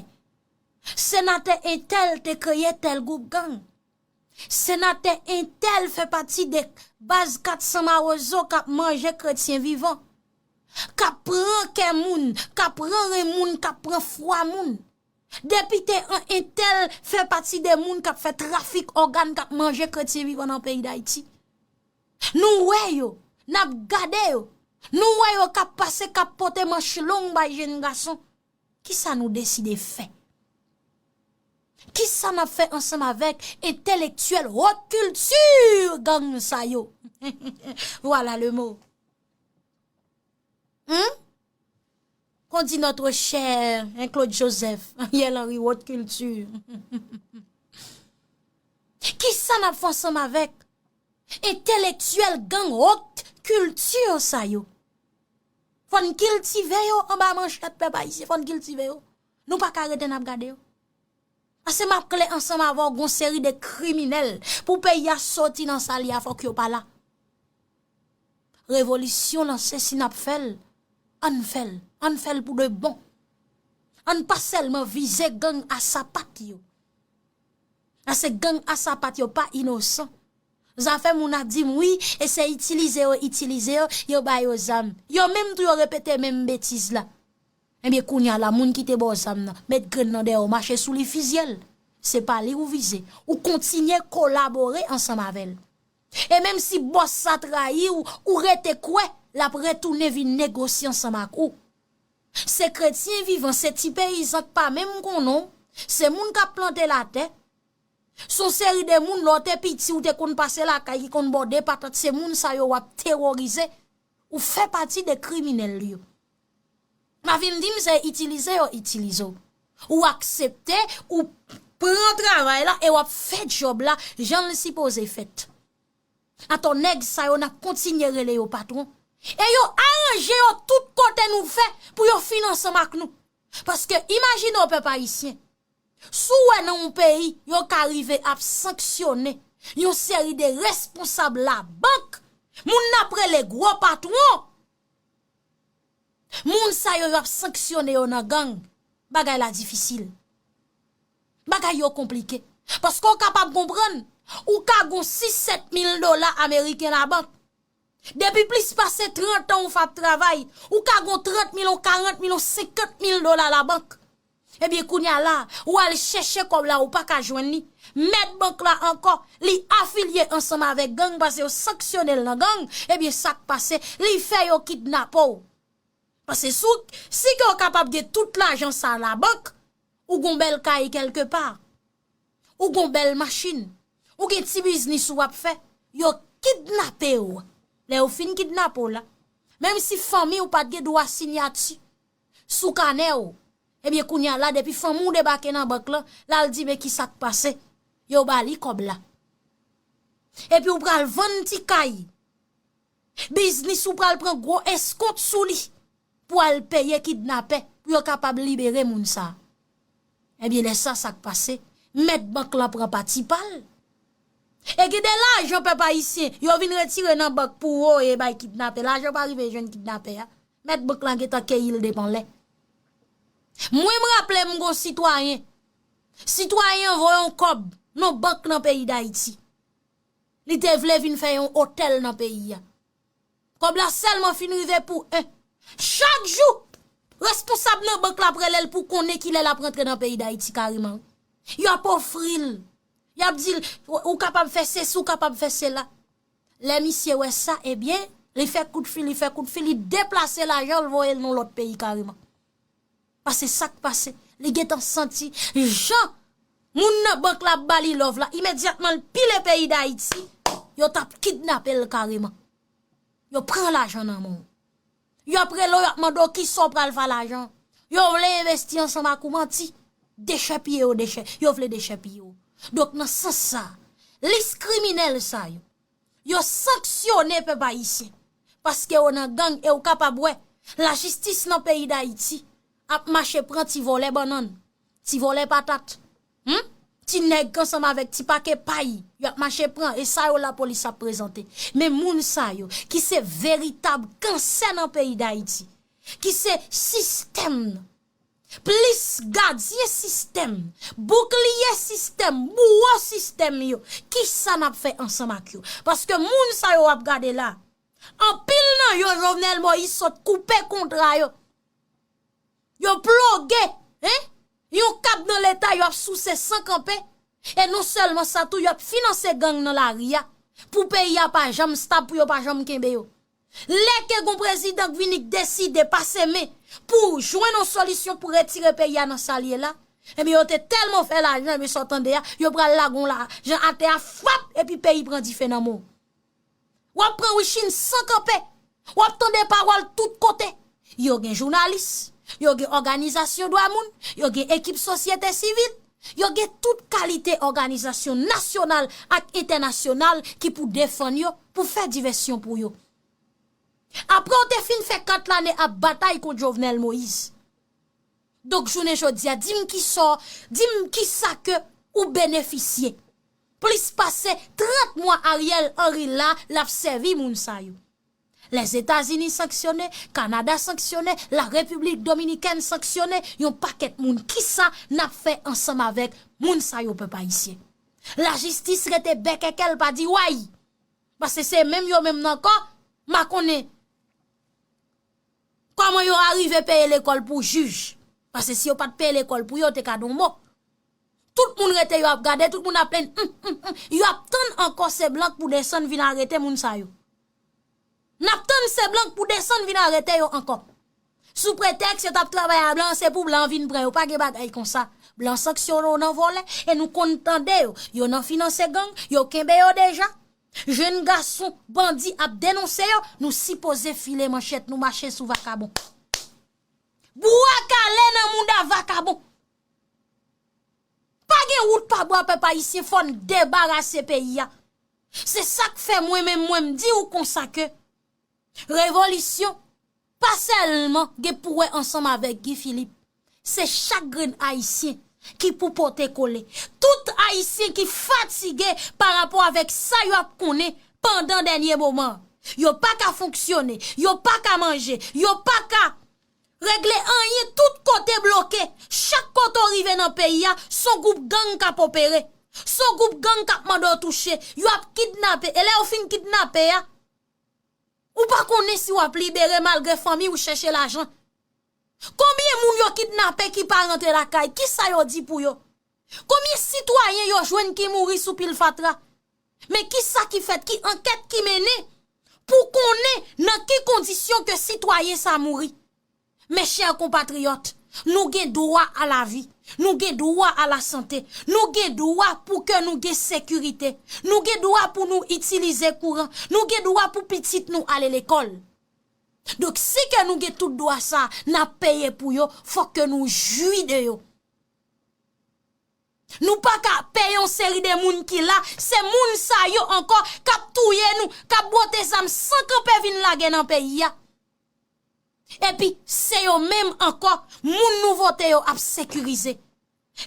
senatè entèl te kreye tèl gwoup gang. Senatè entèl fè pati de baz kat san Mawozo k ap manje kretyen vivan, k ap pran kè moun, k ap pran ren moun, k ap pran fwa moun. Depite an entèl fè pati de moun k ap fè trafik ògàn, k ap manje kretyen vivan nan peyi Dayiti. Nou wè yo, n ap gade yo. Nou wè yo k ap pase, k ap pote manch long bay jenn gason. Kisa nou deside fè? Kisa n ap fè ansanm avèk entelektyèl wot kilti gang sa yo? Voilà le mot. Hum? Qu'on dit notre cher, hein, Claude Joseph, Ariel Henry, wot kilti. Kisa n ap fè ansanm avèk entelektyèl gang wot kilti sa yo? Fò n kiltive yo anba manchèt, pèp ayisyen, fò n kiltive yo. Nou pa ka rete n ap gade yo. Pase m ap kle ansanm avè w, gon seri de kriminèl, pou peyi a soti nan sa l ye a, fòk yo pa la. Revolisyon lanse, si n ap fè l, ann fè l, ann fè l pou de bon. Ann pa sèlman vize gang a sapat yo. Pase gang a sapat yo pa inosan. Zafè moun ap di m wi, e se itilize yo itilize yo, yo ba yo zam. Yo menm tou yo repete menm betiz la. Ebyen, kounye a la, moun ki te ba w zam nan, met grenn nan dèyè w, mache sou li, fizye l. Se pa li ou vize. Ou kontinye kolabore ansanm avè l. E menm si bòs sa trayi w, ou rete kwè l ap retounen vin negosye ansanm ak ou. Se kretyen vivan, se ti peyizan k pa menm konnen w, se moun k ap plante latè. Se yon seri de moun, lè w te piti, ou te konn pase lakay ki konn ba w de patat, se moun sa yo w ap teworize. Ou fè pati de kriminèl yo. Pa vin di m se itilize yo itilize w. Ou aksepte, ou pran travay la e w ap fè djòb la jan l sipoze fèt. Atò nèg sa yo n ap kontinye rele yo patwon. E yo aranje yo tout kote nou fè pou yo fin ansanm ak nou. Paske imajine w, pèp ayisyen, si w wè nan yon peyi yo ka rive ap sanksyone yon seri de responsab labank, moun n ap rele gwo patwon, moun sa yo, yo ap sanksyone yo nan gang, bagay la difisil. Bagay yo konplike. Paske w kapab konprann, ou ka gon sis sèt mil dola ameriken labank. Depi plis pase trant an ou f ap travay, ou ka gon trant mil, yon karant mil, yon senkant mil dola labank. Ebyen, kounye a la, ou al chèche kòb la, ou pa ka jwenn li. Mèt bank la ankò, li afilye ansanm avèk gang, paske yo sanksyone l nan gang, ebyen, sa k pase, li fè yo kidnape w. Paske si w, si ke w kapab gen tout lajan sa labank, ou gon bèl kay kèlkepa, ou gon bèl machin, ou gen ti biznis ou ap fè, yo kidnape w. Lè yo fin kidnape w la, menm si fanmi w pa t gen dwa siyati sou kanè w, ebyen, kounye a la, depi fanmi w debake nan bank lan, l al di, "Men ki sa k pase?" Yo ba li kòb la. Epi w pral vann ti kay. Biznis ou pral pran gwo eskont sou li pou al peye kidnapè, pou yo kapab libere moun sa. Ebyen, lè sa, sa k pase? Mèt bank lan pran pati pa l. E gen de lajan, pèp ayisyen, yo vin retire nan bank pou voye bay kidnapè. Lajan pa rive jwenn kidnapè a. Mèt bank lan gentan keyi l depi anlè. Mwen, m raple m gon sitwayen. Sitwayen an voye yon kòb nan bank nan peyi Dayiti. Li te vle vin fè yon otèl nan peyi a. Kòb la sèlman fin rive pou en. Chak jou, responsab nan bank la ap rele l pou konnen kilè l ap rantre nan peyi Dayiti kareman. Y ap ofri l. Y ap di l, "Ou, ou kapab fè sesi, ou kapab fè sela." Lè misye wè sa, ebyen, li fè kout fi, li fè kout fi, li deplase lajan, l voye l nan lòt peyi kareman. Paske sa k pase, li gentan santi jan moun nan bank la ap ba li love la, imedyatman l pile peyi Dayiti, yo t ap kidnape l kareman. Yo pran lajan nan men w. Yo ap rele w, yo ap mande w kisa w pral fè lajan. Yo vle envesti ansanm ak ou, manti. Dechèpiye yo, dechè, yo vle dechèpiye w. Donk, nan sans sa, lis kriminèl sa yo, yo sanksyone pèp ayisyen. Paske yo nan gang e w kapab wè lajistis nan peyi Dayiti ap mache pran ti vòlè bannann, ti vòlè patat, hmm? Ti nèg k ansanm avèk ti pake pay, y ap mache pran, e sa yo lapolis ap prezante. Men moun sa yo, ki se veritab kansè nan peyi Dayiti, ki se sistèm nan, plis gadyen sistèm, boukliye sistèm, bouwo sistèm yo, kisa n ap fè ansanm ak yo? Paske moun sa yo w ap gade la, anpil nan yo, Jovenel Moïse sot koupe kontra yo. Yo ploge, en? Yon kab nan Leta, yo ap souse san kanpe. E non sèlman sa tou, yo ap finanse gang nan lari a. Pou peyi a pa janm stab, pou yo pa janm kenbe yo. Lè ke gon prezidan k vini k deside pase men pou jwenn yon solisyon pou retire peyi a nan sa l ye la, ebyen yo te tèlman fè lajan, ebyen sa w tande a, yo pral lage yon lajan atè a fap, epi peyi pran dife nan men w. W ap pran wichin san kanpe. W ap tande pawòl tout kote. Yo gen jounalis, yo gen òganizasyon dwa moun, yo gen ekip sosyete sivil, yo gen tout kalite òganizasyon nasyonal ak entènasyonal ki pou defann yo, pou fè divèsyon pou yo. Apre w te fin fè kat lane ap batay kont Jovenel Moïse. Donk, jounen jodi a, di m kisa, di m kisa ke ou benefisye. Plis pase trant mwa Ariel Henry la, l ap sèvi moun sa yo. Lèzetazini sanksyone, Kanada sanksyone, Larepiblik Dominikèn sanksyone, yon pakèt moun. Kisa n ap fè ansanm avèk moun sa yo, pèp ayisyen? Lajistis rete bèkèkè, l pa di way. Paske se menm yo menm nan ankò, m pa konnen kòman yo arive peye lekòl pou jij. Paske si yo pa t peye lekòl pou yo, yo te ka di yon mo. Tout moun rete, yo ap gade, tout moun ap plenn, hum, hum, hum. Yo ap tann ankò se blan k pou desann vin arete moun sa yo. N ap tann se blan k pou desann vin arete yo ankò. Sou pretèks yo t ap travay a blan, se pou blan vin pran yo. Pa gen bagay konsa. Blan sanksyone yo nan vòlè, e nou konn tande yo. Yo nan finanse gang, yo kenbe yo deja. Jèn gason bandi ap denonse yo, nou sipoze file manchèt nou, mache sou vakabon. Bwa kale nan mouda vakabon. Pa gen wout pa bwa, pèp ayisyen, fò n debarase peyi a. Se sa k fè mwen menm, mwen m di w konsa ke Revolisyon pa sèlman gen pou wè ansanm avèk Guy Philippe. Se chak grenn Ayisyen ki pou pote kole. Tout Ayisyen ki fatige pa rapò avèk sa yo ap konnen pandan dènye moman. Yo pa ka fonksyone, yo pa ka manje, yo pa ka regle anyen, tout kote bloke. Chak kote w rive nan peyi a, s on gwoup gang k ap opere. S on gwoup gang k ap mande w touche. Yo ap kidnape. E lè yo fin kidnape a, ou pa konnen si w ap libere malgre fanmi w chèche lajan. Konbyen moun yo kidnape ki pa rantre lakay? Kisa yo di pou yo? Konbyen sitwayen yo jwenn ki mouri sou pil fatra? Men kisa ki fèt, ki ankèt ki mennen pou konnen nan ki kondisyon ke sitwayen sa mouri? Mes chers compatriotes, nou gen dwa a lavi, nou gen dwa a lasante, nou gen dwa pou ke nou gen sekirite, nou gen dwa pou nou itilize kouran, nou gen dwa pou pitit nou ale lekòl. Donk, si ke nou gen tout dwa sa, n ap peye pou yo, fòk ke nou jwi de yo. Nou pa ka peye yon seri de moun ki la, se moun sa yo ankò k ap touye nou, k ap bwote zam san kanpe vin lage nan peyi a. Epi, se yo menm ankò, moun nou vote yo ap sekirize.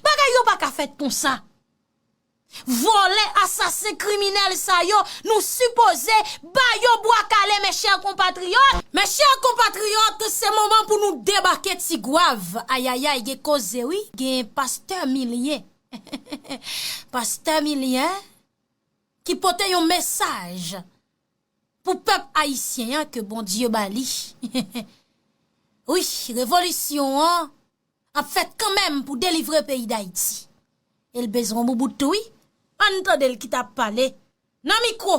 Bagay yo pa ka fèt konsa. Vòlè, asasen, kriminèl sa yo, nou sipoze ba yo bwa kale, mes chers compatriotes. Mes chers compatriotes, se moman pou nou debake Tigwav. Ayayay, gen koze wi, gen pastè Milyen. Pastè Milyen ki pote yon mesaj pou pèp ayisyen an ke Bondye ba li. Wi, revolisyon an ap fèt kanmenm pou delivre peyi Dayiti. E l bezwen boubout tou wi. Ann tande l ki t ap pale nan mikwo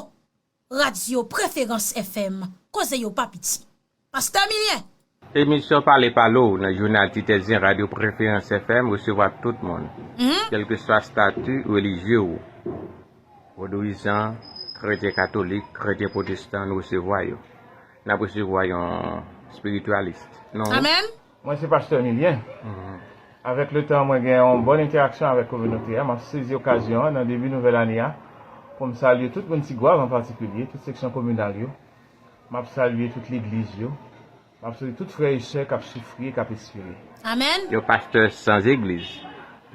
Radyo Preferans F M, koze yo pa piti. Pastè Milyen. Emisyon Pale Palo nan jounal Titezyen Radyo Preferans F M resevwa tout moun, kèlkeswa stati relijye w, vodouyizan, kretyen katolik, kretyen pwotestan, nou resevwa yo. N ap resevwa yon espiritualis. Non? Amèn. Mwen se pastè Milyen. Avèk letan, mwen gen yon bòn entèraksyon avèk kominote a. M ap sezi okazyon an nan debi nouvèl ane a pou m salye tout moun Tigwav an patikilye, tout seksyon kominal yo. M ap salye tout legliz yo. M ap salye tout frè e sè k ap soufri e k ap espere. Amèn. Yon pastè san egliz.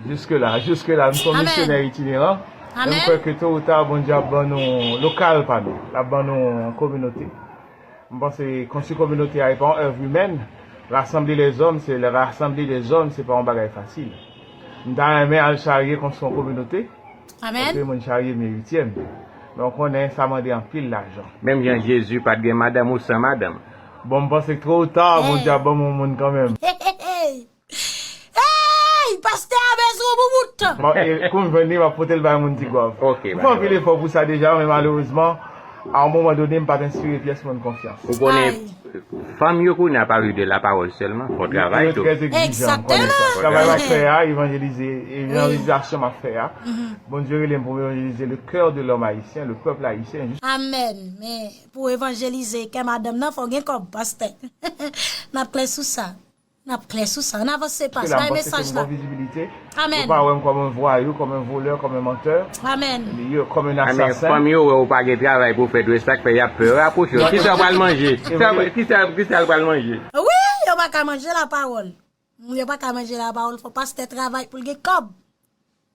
Jiske la, jiske la, m se yon misyonè itineran. Men m kwè ke to ou ta, Bondye ap ban nou lokal pa nou. L ap ban nou kominote. M panse konstwi kominote a e pa yon èv imèn. Rassembler les hommes, se rassembler les hommes, se pa yon bagay fasil. M ta renmen al charye konstwi yon kominote. Amèn. Paske moun charye men ityèm. Men w konnen sa mande anpil lajan. Menm jan Jezi pa t gen madanm ou san madanm. Bon, m panse ke to ou ta, Bondye ap ban m yon moun kanmenm. Hey, pastè a bezwen yon boubout. Bon, e, kou m jwenn li, m ap pote l bay moun Tigwav. Ok, m fè anpil efò pou sa deja, men malerezman, a yon moman done, m pa t enspire pyès moun konfyans. Ou konnen, fanm yo kounye a pa viv de lapawòl sèlman, fò travay tou. Yo trè egzijan, m konnen sa. Travay m ap fè a, evanjelize, evanjelizasyon m ap fè a. Bondye rele m pou m evanjelize le cœur de l'homme haïtien, le peuple haïtien. Amèn. Men pou evanjelize kè madanm nan, fò gen kòb, pastè. N ap klè sou sa. N ap klè sou sa. N avanse, pastè, bay mesaj la. Amèn. Yo pa wè m kòm yon vwayou, kòm yon volè, kòm yon mantè. Amèn. Yo, kòm yon asasen. Fanm yo wè ou pa gen travay pou fè, tou, e sa k fè y ap pè rapwoche w. Kisa w pral manje? Kisa, kisa, kisa l pral manje? Wi, yo pa ka manje lapawòl. Yo pa ka manje lapawòl, fò pastè travay pou l gen kòb.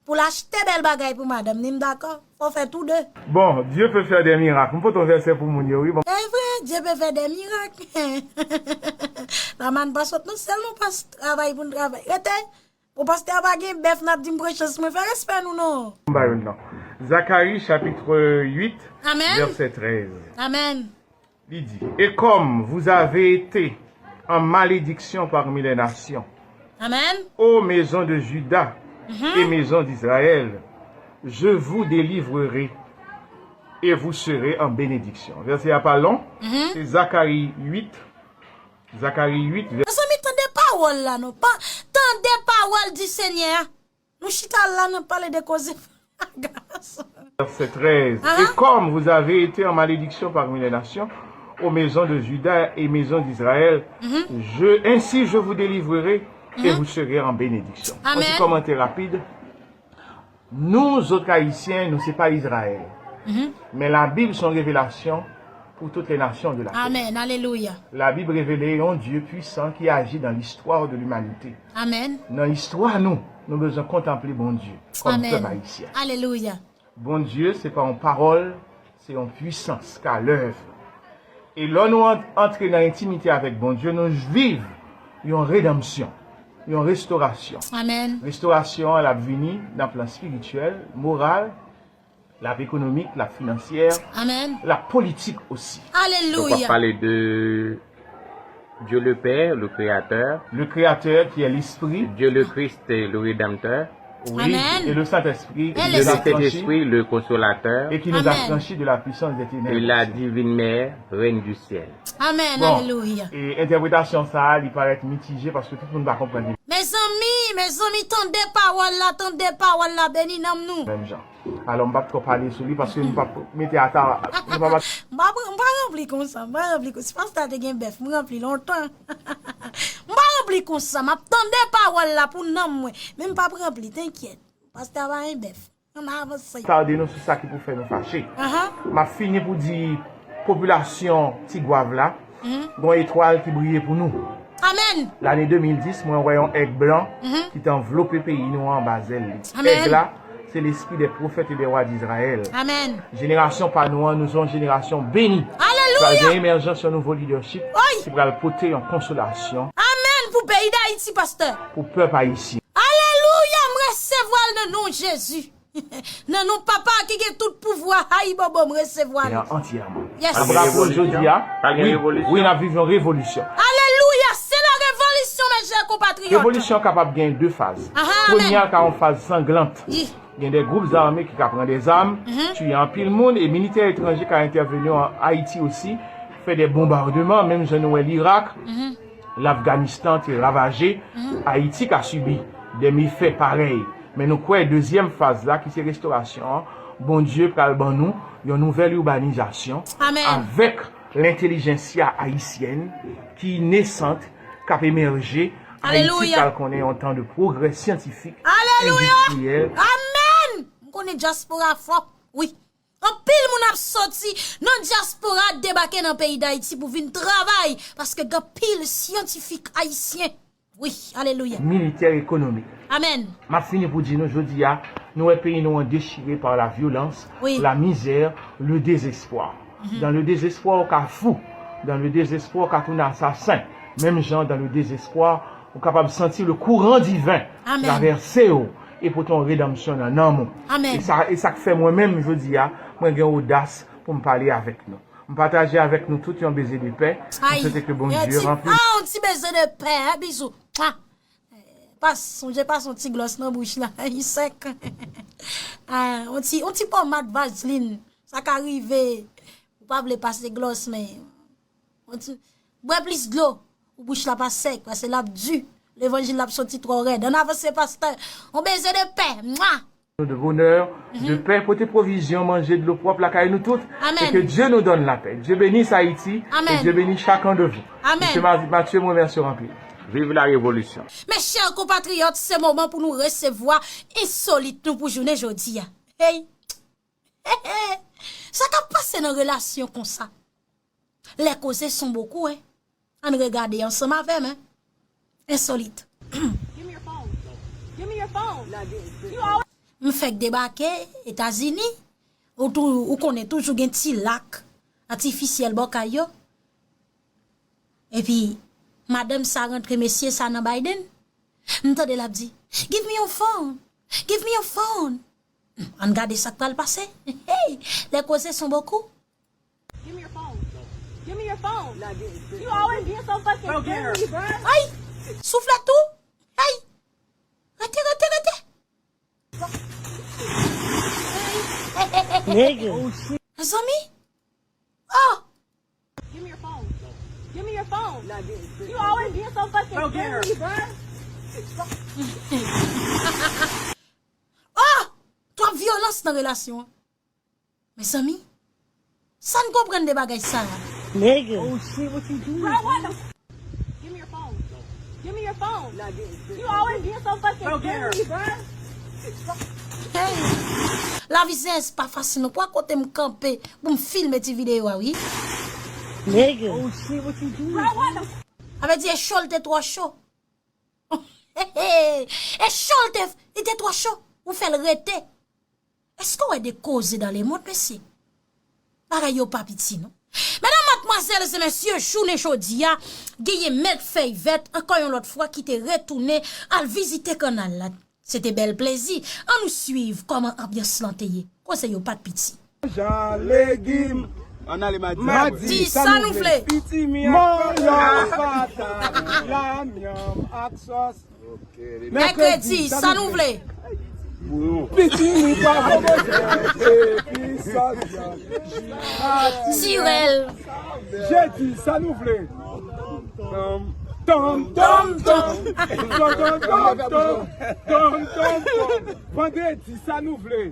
Pou l achte bèl bagay pou madanm ni, m dakò. Fò fè tou de. Bon, Dieu peut faire des miracles. M pote yon vèsè pou moun yo, wi. Bon. E vre, Dieu peut faire des miracles. Lamann pa sot nan syèl, non, pas travay pou n travay. Rete. Pou pastè a pa gen bèf, n ap di m pran chans mwen. Fè respè nou, non. M ba youn, non. Zacharie chapitre huit, verset treize. Amèn. Li di, et comme vous avez été en malédiction parmi les nations, ô maison de Juda et maison d'Israël, je vous délivrerai et vous serez en bénédiction. Vèsè a pa long, se Zakari uit, Zakari uit, vè- Mezanmi, tande pawòl la, non. Pa, tande pawòl di Senyè a. Nou chita la, n ap pale de koze fagas. Verset treize. Et comme vous avez été en malédiction parmi les nations, aux maisons de Juda et maisons d'Israël, je, ainsi je vous délivrerai et vous serez en bénédiction. Yon ti kòmantè rapid. Nou, zòt Ayisyen, nou se pa Izrayèl. Men Labib se yon revelasyon pour toutes les nations de la terre. Amen. Alelouya. La Bible révèle un Dieu puissant qui agit dans l'histoire de l'humanité. Amen. Nan istwa nou, nou bezwen kontanple Bondye kòm pèp ayisyen. Alelouya. Bondye, se pa yon pawòl, se yon pwisans k a lèv. E lè nou an- antre nan entimite avèk Bondye, nou viv yon redanmsyon, yon restorasyon. Amen. Restorasyon an, l ap vini nan plan espirityèl, moral, l ap ekonomik, l ap finansyè, Amen. L ap politik osi. Alelouya. Donc, on va parler de Dieu le Père, le Créateur. Le Créateur qui est l'Esprit. Dieu le Christ, le Rédempteur. Oui, Amen. Et le Saint-Esprit qui nous affranchit. Et le Saint-Esprit, le Consolateur. Et qui nous affranchit de la puissance des ténèbres. Et la divine mère, Reine du ciel. Amen, bon, alelouya. E entèpretasyon sa a, li parèt mitije paske tout moun pa konprann li. Mezanmi, mezanmi, tande pawòl la, tande pawòl la, beni nanm nou. Menm jan. Alò, m p ap twò pale sou li paske m p ap mete ata, m p ap M pa pran- m pa ranpli konsa, m pa ranpli konsa. Si pastè a te gen bèf, m ranpli lontan. M pa ranpli konsa, m ap tande pawòl la pou nanm mwen, men m p ap ranpli, tenkyèt. Pastè a pa gen bèf. Ann avanse. Tande nou sou sa ki pou fè nou fache. Ahan. M ap fini pou di popilasyon Tigwav la, Mhm. Gon etwal ki briye pou nou. Amen. Lane de mil dis, mwen wè yon èg blan Mhm. ki te anvlope peyi nou an anba zèl li. Amen. Èg la, se lespri des prophètes et des rois d'Israël. Amen. Jenerasyon pa nou an, nou se yon jenerasyon beni. Alelouya. Pral gen emèjans yon nouvo leadership Oy. Ki pral pote yon konsolasyon Amen. Pou peyi Dayiti, pastè. Pou pèp ayisyen. Alelouya, m resevwa l nan non Jezi. Nan non Papa ki gen tout pouvwa, ayibobo, m resevwa li. Antyèman. Yes. N ap raple w jodi a, wi, wi, n ap viv yon revolisyon. Alelouya, c'est la révolution, mes chers compatriotes. Revolisyon kapab gen de faz. Aha, amen. Premye a ka yon faz sanglant. Yi. Gen de gwoup zame ki ka pran de zam, Mhm. tiye anpil moun, e militè etranje ka entèveni an Ayiti osi, fè de bonbadman, menm jan nou wè Lirak, Mhm. Lafganistan te ravaje, Mhm. Ayiti ka sibi de mefè parèy. Men nou kwè dezyèm faz la, ki se restorasyon an, Bondye pral ban nou yon nouvèl ibanizasyon Amen. Avèk lentelijensya ayisyèn ki nesant, k ap emèje. Ayiti Alelouya. Pral konnen yon tan de pwogrè syantifik, Alelouya. Endistriyèl. Amen. M konnen dyaspora fò. Wi. Anpil moun ap soti nan dyaspora debake nan peyi Dayiti pou vin travay, paske gen anpil syantifik ayisyen. Wi, alelouya. Militè, ekonomik. Amen. M ap fini pou di nou, jodi a, nou wè peyi nou an dechire par la violence, Wi. La misère, le désespoir. Mhm. Dans le désespoir, ou ka fou. Dans le désespoir, ou ka tounen asasen. Menm jan, dans le désespoir, ou kapab santi le courant divin Amen. Travèse w e pote yon redanmsyon nan nanm ou. Amen. E sa, e sa k fè mwen menm, jodi a, mwen gen odas pou m pale avèk nou. M pataje avèk nou tout yon beze de pè. M Ay, swete ke Bondye yon ti, ranpli. Ah, yon ti beze de pè, hein, bizou. Mwa. Pas, sonje pas yon ti glòs nan bouch la, li sèk. Ah, yon ti, yon ti pomad vazlin, sa ka rive. Ou pa vle pase glòs, men yon ti, bwè plis dlo, pou bouch la pa sèk, paske l ap di. Levanjil la ap soti twò rèd. Ann avanse, pastè. Yon beze de pè. Mwa! De bonheur, de paix, pote pwovizyon, manje, dlo pwòp lakay nou tout. Amen. Et que Dieu nous donne la paix. Dieu bénisse Haïti. Amen. Et Dieu bénisse chacun de vous. Amen. Monsieur Ma- Mathieu, mwen remèsye w anpil. Vive la révolution. Mes chers compatriotes, se moman pou nou resevwa ensolit nou pou jounen jodi a. Hey! Sa k ap pase nan relasyon konsa? Lè koze son bokou, hein. Ann regade ansanm avè m, hein. Ensolit. Give me your phone. Give me your phone. You always M fèk debake Etazini. Ou, tou, ou konnen toujou gen ti lak atifisyèl bò kay yo. Epi, madanm sa rantre mesye sa nan Biden. M tande l ap di, "Give me your phone. Give me your phone." Ann gade sa k pral pase. Hey, lè koze son bokou. Give me your phone. Give me your phone. You always being so fucking friendly, bro. Ay! Souflèt tou! Ay! Rete, rete, rete! Nigga. Mezanmi! Oh! Give me your phone. Give me your phone. You always being so fucking friendly, bro. Oh! Twòp vyolans nan relasyon an. Mezanmi, sa n konprann de bagay sa a? Nigga. Oh shit, what you do? Bro, what the f- Give me your phone. Give me your phone. You always being so fucking friendly, bro. Hey. Lavi se pa fasil non. Pwa kote m kanpe pou m filme ti videyo a, wi. Nigga. Oh shit, what you do? Sa vle di e cho l te twò cho. E cho l te, li te twò cho. Ou fè l rete. Èske w wè de koze dans le monde, mesye? Bagay yo pa piti, non. Medam, madmwazèl e mesye, jounen jodi a, genyen Mèt Fèy Vèt, ankò yon lòt fwa, ki te retounen al vizite kanal la. Se te bèl plezi. Ann nou swiv kòman anbyans lan te ye. Koze yo pa t piti. Jan legim. Ann ale, madi. Madi, sa nou vle. Pitimi ak mòlò, patat, lamyanm ak sòs. Mèkredi, sa nou vle. Pitimi, pwav, rebòjè, epi sòs vyann. Sirèl. Jedi, sa nou vle. Tom, tom, tom, tom. Tom, tom, tom, tom. Tom, tom, tom. Vandredi, sa nou vle.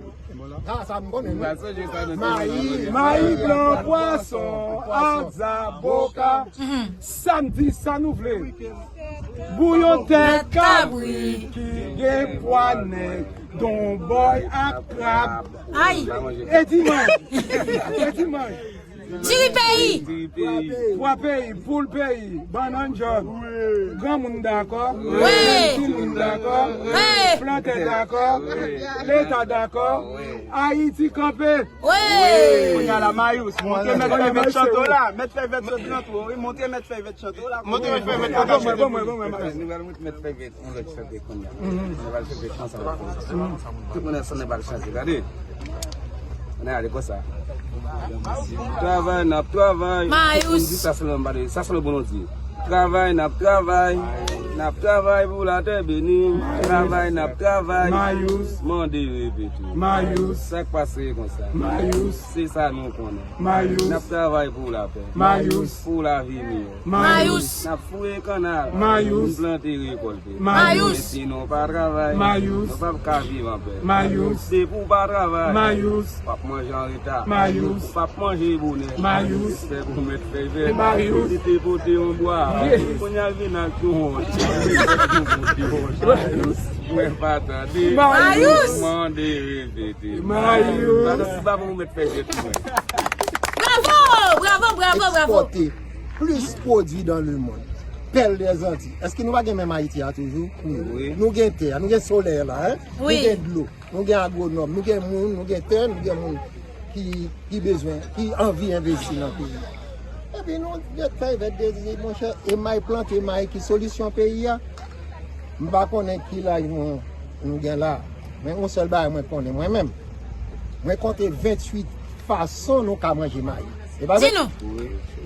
Ah, sa m konnen, wi. Mayi, mayi blan, pwason, a, zaboka. Samdi, sa nou vle. Bouyon tèt kabri ki gen pwa nèg, donbòy ak krab. Ay. E dimanch. E dimanch. Diri peyi. Pwa peyi, poul peyi, bannann jòn. Granmoun dakò. Wi. Timoun dakò. Wi. Plantè dakò. Leta dakò. Ayiti kanpe. Wi. Kounye a la, Mayous, montre Mèt Fèy Vèt chante w la. Mèt Fèy Vèt sot nan twou, wi. Montre Mèt Fèy Vèt chante w la. Montre Mèt Fèy Vèt chante w la. Bon, bon, bon, bon, bon. Nou pral met Mèt Fèy Vèt yon lòt chante kounye a. Nou pral chante ansanm avèk nou. Tout moun ansanm nou pral chante, gade. Ann ale konsa. Travay, n ap travay. Mayous. Di sa sèlman, m pa de, sa sèlman pou nou di. Travay, n ap travay. N ap travay pou latè beni. Travay, n ap travay. Mayous. Mande repete. Mayous. Sa k pase konsa? Mayous. Se sa nou konnen. Mayous. N ap travay pou lapè. Mayous. Pou lavi miyò. Mayous. N ap foure kannal. Mayous. N plante rekòlte. Mayous. Men si nou pa travay, Mayous, nou p ap ka viv anpè. Mayous. Depi w pa travay, Mayous, w ap manje anreta. Mayous. W ap manje bonè. Mayous. Respè pou Mèt Fèy Vèt. Mayous. Li te pote yon bwa. Kounye a l vin ak yon wòch. Mayous. Mwen pa tande. Mayous. Mande repete. Mayous. Mwen pa pou Mèt Fèy Vèt mwen. Bravo! Bravo, bravo, bravo! Ekspòte plis pwodui dans le monde. Pèl dè Zanti. Èske nou pa gen menm Ayiti a toujou? Wi. Nou gen tè, nou gen solèy la, en? Wi. Nou gen dlo, nou gen agwonòm, nou gen moun, nou gen tè, nou gen moun ki, ki bezwen, ki anvi envesti nan peyi a. Epi nou gen Fèy Vèt de di, monchè, e may plante may ki solisyon peyi a? M pa konnen ki laj nou, nou gen la. Men yon sèl bagay mwen konnen, mwen menm. Mwen konte venntuit fason nou ka manje mayi. E pa vre? Di nou.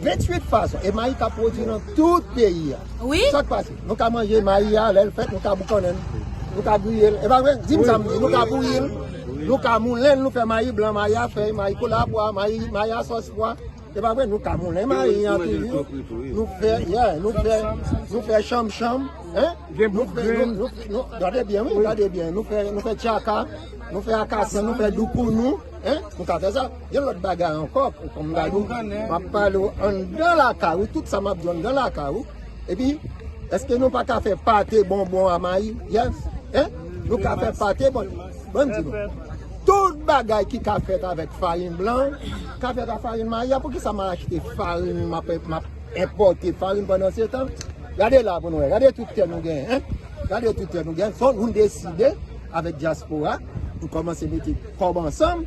Venntuit fason. E mayi ka pwodui nan tout peyi a. Wi. Sa k pase? Nou ka manje mayi a, lè l fèt, nou ka boukannen l. Nou ka griye l. E pa vre? Di m sa m di. Nou ka bouyi l. Nou ka moulen l, nou fè mayi blan, mayi a fèy, mayi kola pwa, mayi, mayi a sòs pwa. E pa vre, nou ka moulen mayi an tou, wi. Nou fè, yeah, nou fè, nou fè chanmchanm, en? Gen bouk grenn. Nou fè, nou, nou, nou, gade byen, wi, gade byen. Nou fè, nou fè tchaka, nou fè akasan, nou fè doukounou, en? Nou ka fè sa. Gen lòt bagay ankò, kòm m ta di w, m ap pale w anndan lakay ou, tout sa m ap di w anndan lakay ou. Epi, èske nou pa ka fè pate bonbon a mayi? Yes. En? Nou ka fè pate bon-, bon, di nou. Tout bagay ki ka fèt avèk farin blan, ka fèt ak farin mayi a. Poukisa m al achte farin, m ap, m ap enpòte farin pandan se tan? Gade la pou nou wè. Gade tout tè nou genyen, en? Gade tout tè nou genyen. Fò nou deside avèk dyaspora, nou kòmanse mete kòb ansanm.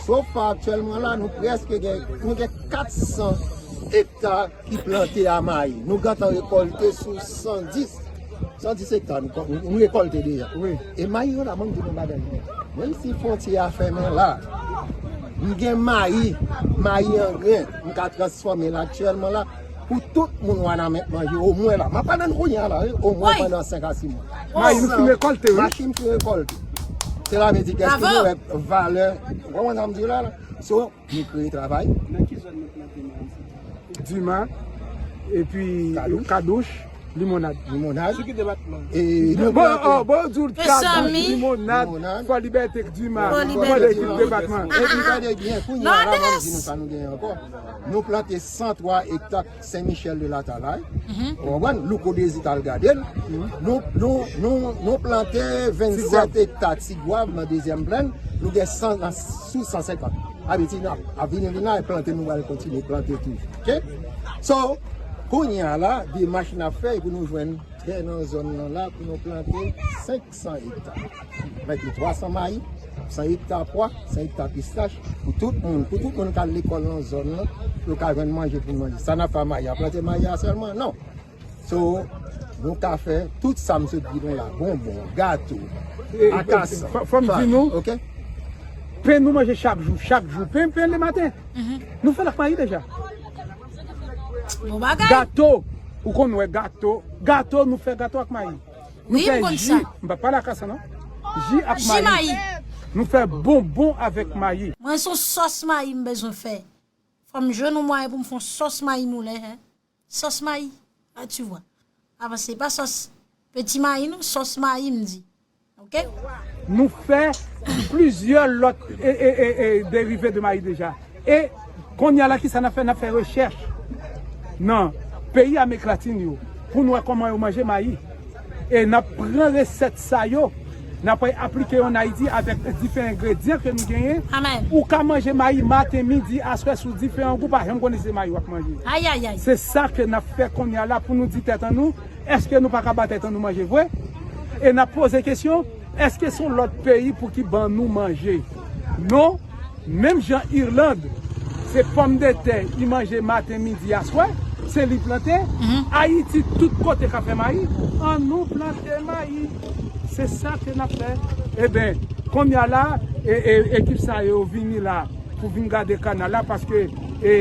So far aktyèlman la, nou prèske gen, nou gen kat san ekta ki plante a mayi. Nou gentan rekòlte sou san dis, san dis ekta nou, nou rekòlte deja. Wi. E mayi yo la, ban m di nou bagay. Menm si fwontyè a fèmen la, m gen mayi, mayi an grenn, m ka transfòme l aktyèlman la. Pou tout moun Wanament manje, omwen la. M ap pale n kounye a la, wi, omwen pandan senk a sis mwa. Mayi nou fin rekòlte, wi. Machin fin rekòlte. Sela vle di, èske nou wè valè, w konprann sa m di w la, la? So, nou kreye travay. Nan ki zòn nou plante mayi sa? Dima, epi Kadouch. Kadouch, Limonad. Limonad. Sou ki depatman? E, nou plante. Bon, oh, bon, di w Kadouch, Limonad, Fò Libète, Dima. Fò Libète, ki depatman? Epi gade byen, kounye a la, m ap di nou sa nou genyen ankò. Nou plante san twa ekta Sen Michèl de Latalay. Ou konprann? Louko Dezi t al gade l. Nou, nou, nou, nou plante vennsèt ekta Tigwav nan Dezyèm Plèn. Nou gen san, sou san senkant. Abiti n ap, ap vini, vini la, e plante, nou pral kontinye plante toujou. Oke? So, kounye a la, demach n ap fè pou nou jwenn tè nan zòn nan la pou nou plante senk san ekta. Mete twa san mayi, san ekta pwa, san ekta pistach, pou tout moun, pou tout moun k al lekòl nan zòn nan, yo ka jwenn manje pou manje. Sa n ap fè mayi a, plante mayi a sèlman? Non. So, nou ka fè tout sa m sot di nou la, bonbon, gato, akasa, fò m di nou, pen nou manje chak jou, chak jou, pen, pen lematen. Nou fè l ak mayi deja. Bon bagay. Gato, ou konn wè gato, gato, nou fè gato ak mayi. Nou fè ji, m pa pale akasa non. Ji ak mayi. Nou fè bonbon avèk mayi. Mwen se yon sòs mayi m bezwen fè. Fò m jwenn yon mwayen pou m fè yon sòs mayi moulen, hein. Sòs mayi. Ah, tu vois. Avan se pa sòs peti mayi non, sòs mayi m di. OK? Nou fè plizyè lòt e, e, e, e, derive de mayi deja. E kounye a la, kisa n ap fè? N ap fè rechèch nan peyi Amerik Latin yo pou n wè kòman yo manje mayi. E n ap pran resèt sa yo, n ap aplike yo ann Ayiti avèk diferan engredyan ke nou genyen. Ou ka manje mayi maten, midi, aswè sou diferan gou, pa janm konnen se mayi w ap manje. Se sa ke n ap fè kounye a la pou nou di tèt an nou, èske nou pa ka ba tèt an nou manje vre? E n ap poze kesyon, èske se yon lòt peyi pou ki ban nou manje? Non, menm jan Irland, se pòmdetè, li manje maten, midi, aswè, se li plante. Ayiti, tout kote ka fè mayi. An nou plante mayi. Se sa ke n ap fè. Eben, kounye a la, e, e, ekip sa yo vini la pou vin gade kanal la, paske, e,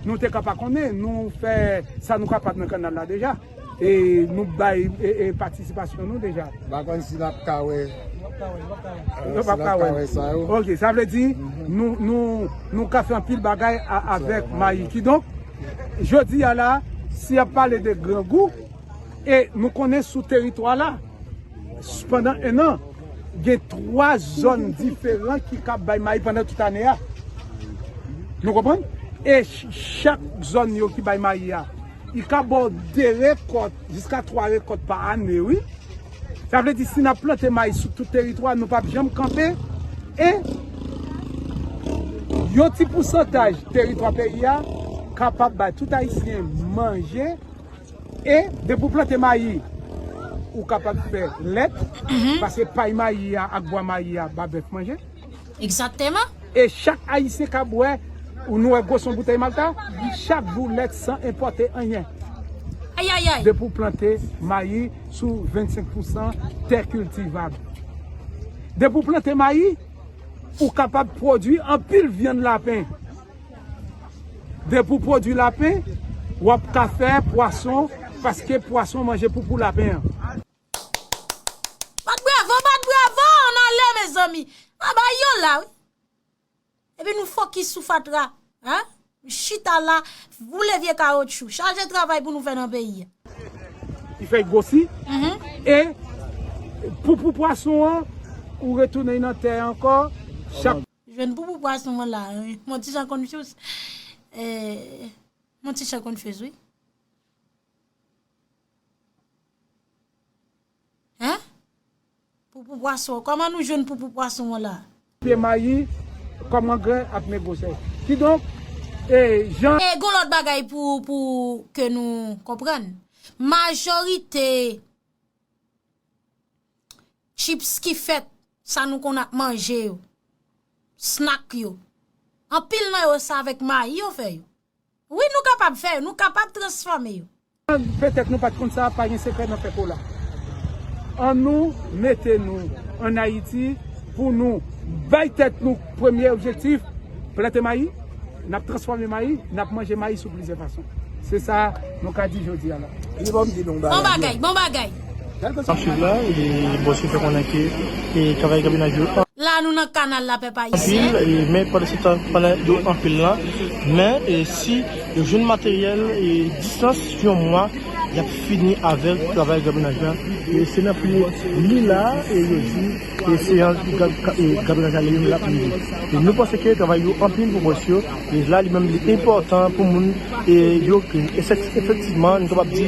nou te ka pa konnen, nou fè sa nou kapab nan kanal la deja. E nou bay, e, e, patisipasyon nou deja. M pa konn si n ap ka wè, e, si n ap ka wè sa yo. OK, sa vle di, nou, nou, nou ka fè anpil bagay a, avèk mayi. Kidonk, jodi a la, si y ap pale de grangou, e nou konnen sou teritwa la, pandan en an, gen twa zòn diferan ki ka bay mayi pandan tout ane a. Nou konprann? E ch-, chak zòn yo ki bay mayi a, li ka ba w de rekòt, jiska twa rekòt pa ane, wi. Sa vle di, si n ap plante mayi sou tout teritwa, nou p ap janm kanpe. E yon ti pousantaj teritwa peyi a kapab bay tout Ayisyen manje. E depi w plante mayi, ou kapab fè lèt, paske pay mayi a ak bwa mayi a, ba bèf manje. Egzakteman. E chak Ayisyen ka bwè, ou nou wè gwosè yon boutèy Malta, chak jou lèt san enpòte anyen. Ayayay. Depi w plante mayi sou vennsenk pousan tè kiltivab. Depi w plante mayi, ou kapab pwodui anpil vyann lapen. Depi w pwodui lapen, w ap ka fè pwason, paske pwason manje poupou lapen an. Bat bravo, bat bravo, ann ale, mezanmi. Anba yo la, wi. Epi nou fokis sou fatra, hein? Chita la, boule vye kawotchou. Chaje travay pou nou fè nan peyi a. Li fè l gwosi. E pou, pou pwason an, ou retounen nan tè ankò. Chak Jwenn poupou pwason an la, wi. Mon ti jan confuse. Eh, mon ti jan confuse, wi. Hein? Poupou pwason. Kòman nou jwenn poupou pwason an la? Pye mayi kòm angrè ap negosye. Kidonk, e jan. E gon lòt bagay pou, pou ke nou konprann. Majorite chips ki fèt, sa nou konn ap manje yo, snack yo. Anpil nan yo se avèk mayi yo fè yo. Wi, nou kapab fè yo, nou kapab transfòme yo. Petèt nou pa t konn sa, pa gen sekrè nan fè kola. Ann nou mete nou ann Ayiti pou nou bay tèt nou premye objektif, plante mayi, n ap transfòme mayi, n ap manje mayi sou plizyè fason. Se sa nou ka di jodi a la. Li bon m di nou bagay. Bon bagay, bon bagay. N ap swiv la, e bòs yo fè konnen ke, e travay gabinaj yo. La nou nan kanal la, pèp ayisyen. Anpil, e, men pandan se tan, pandan yo anpil la, men, e, si yo jwenn materyèl, e, distans yon mwa, y ap fini avèk travay gabinaj la. E se nan pye li la, e yo di, e se yon ga-, ga-, e gabinaj la li menm l ap rive. E nou panse ke travay yo anpil pou bòs yo, e la li menm li enpòtan pou moun, e yo, e se efektivman, nou kapab di,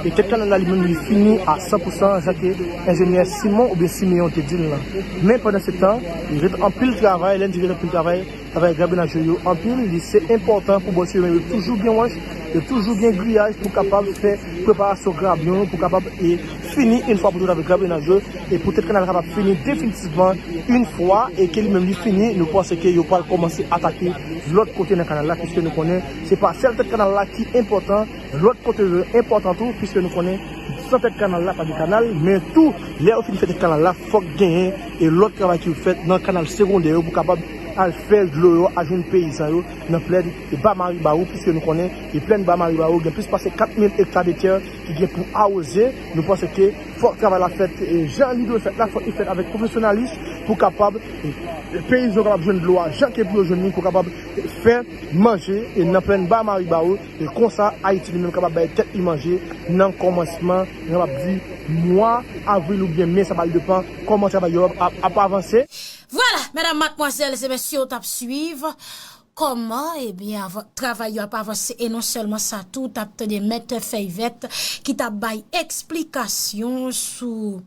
e tèt kanal la li menm li fini a san pou san, jan ke enjenyè Simon oubyen Simeon te di l lan. Men pandan se tan, li ret anpil travay, lè n di ret anpil travay, travay gabinaj yo anpil, li se enpòtan pou bòs yo, men yo toujou gen wòch, Yo toujou gen griyaj pou kapab fè preparasyon grabyon yo, pou kapab e, fini yon fwa pou tout avèk grabyonaj yo, e pou tèt kanal la kapab fini definitivman yon fwa, e ke li menm li fini, nou panse ke yo pral kòmanse atake lòt kote nan kanal la, piske nou konnen se pa sèl tèt kanal la ki enpòtan, lòt kote yo enpòtan tou, piske nou konnen san tèt kanal la pa gen kanal, men tou, lè yo fin fè tèt kanal la, fòk genyen e lòt travay ki fèt nan kanal segondè yo pou kapab al fè dlo yo al jwenn peyizan yo nan plèn e ba Maribawou, piske nou konnen e plèn ba Maribawou gen plis pase kat mil ekta de tè ki gen pou awoze. Nou panse ke fòk travay la fèt e jan li dwe fèt la, fòk li fèt avèk pwofesyonalis pou kapab e, e peyizan yo kapab jwenn dlo a jan ke pou yo jwenn li, pou kapab e, fè manje e nan plèn ba Maribawou. E konsa, Ayiti li menm kapab bay tèt li manje nan kòmansman, nou kapab di, mwa avril oubyen me, sa pral depann kòman travay yo ap, ap, ap avanse. Vwala, medam, madmwazèl e mesye, w t ap swiv kòman, ebyen, avan, travay yo ap avanse, e non sèlman sa tou, w t ap tande Mèt Fèy Vèt ki t ap bay eksplikasyon sou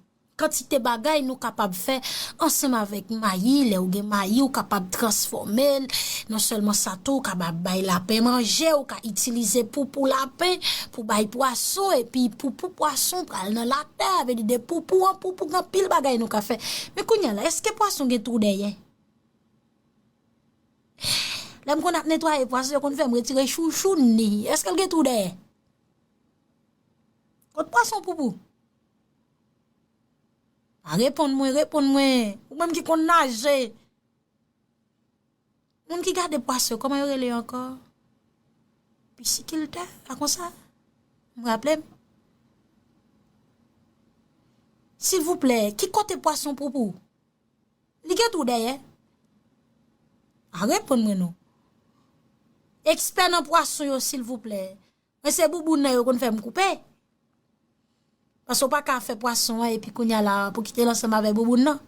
kantite bagay nou kapab fè ansanm avèk mayi. Lè w gen mayi, w kapab transfòme l. Non sèlman sa tou, w kapab bay lapen manje, w ka itilize poupou lapen pou bay pwason, epi poupou pwason pral nan latè, vle di de poupou an poupou, gen anpil bagay nou ka fè. Men kounye a la, èske pwason gen twou dèyè? Lè m konn ap netwaye pwason, yo konn fè m retire chouchoun li. Èske l gen twou dèyè? Kot pwason poupou? Pa reponn mwen, reponn mwen. Ou menm ki konn naje. Moun ki gade pwason, kòman yo rele yo ankò? Pisikiltè, pa konsa? M raple m. Silvouplè, ki kote pwason poupou? Li gen twou dèyè? Pa reponn mwen non. Ekspè nan pwason yo, silvouplè. Mwen se bouboun nan yo konn fè m koupe. Paske w pa ka fè pwason an epi kounye a la pou kite l ansanm avèk bouboun nan.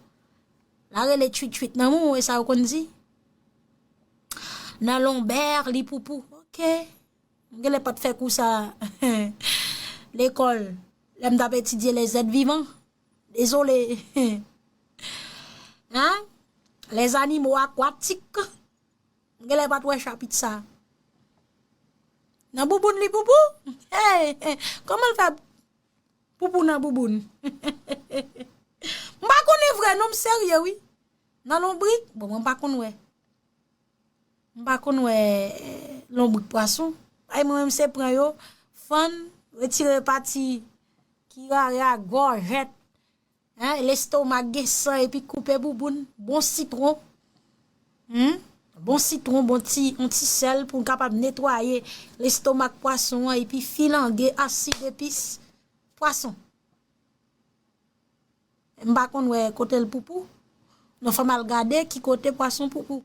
La rele tchwit tchwit nan mou, e sa yo konn di. Nan lonbè, li poupou. Ok. M genlè pa t fè kou sa lekòl. Lè m t ap etidye les êtres vivants. Dezole. Hein? Les animaux aquatiques. M genlè pa t wè chapit sa. Nan bouboun li poupou? Hey, hey, kòman l fè poupou nan bouboun? M pa konnen vre non, m serye wi. Nan lonbrik? Bon, mwen pa konn wè. M pa konn wè, eh, lonbrik pwason. Ay, mwen menm se pran yo, fann, retire pati ki rare a, gòjèt, hein, lestomak, gen san, epi koupe bouboun, bon sitwon. Hmm? Bon sitwon, bon ti, yon ti sèl pou n kapab netwaye lestomak pwason an, epi filange asid epis pwason. M pa konn wè kote l poupou. Non, fò m al gade ki kote pwason poupou.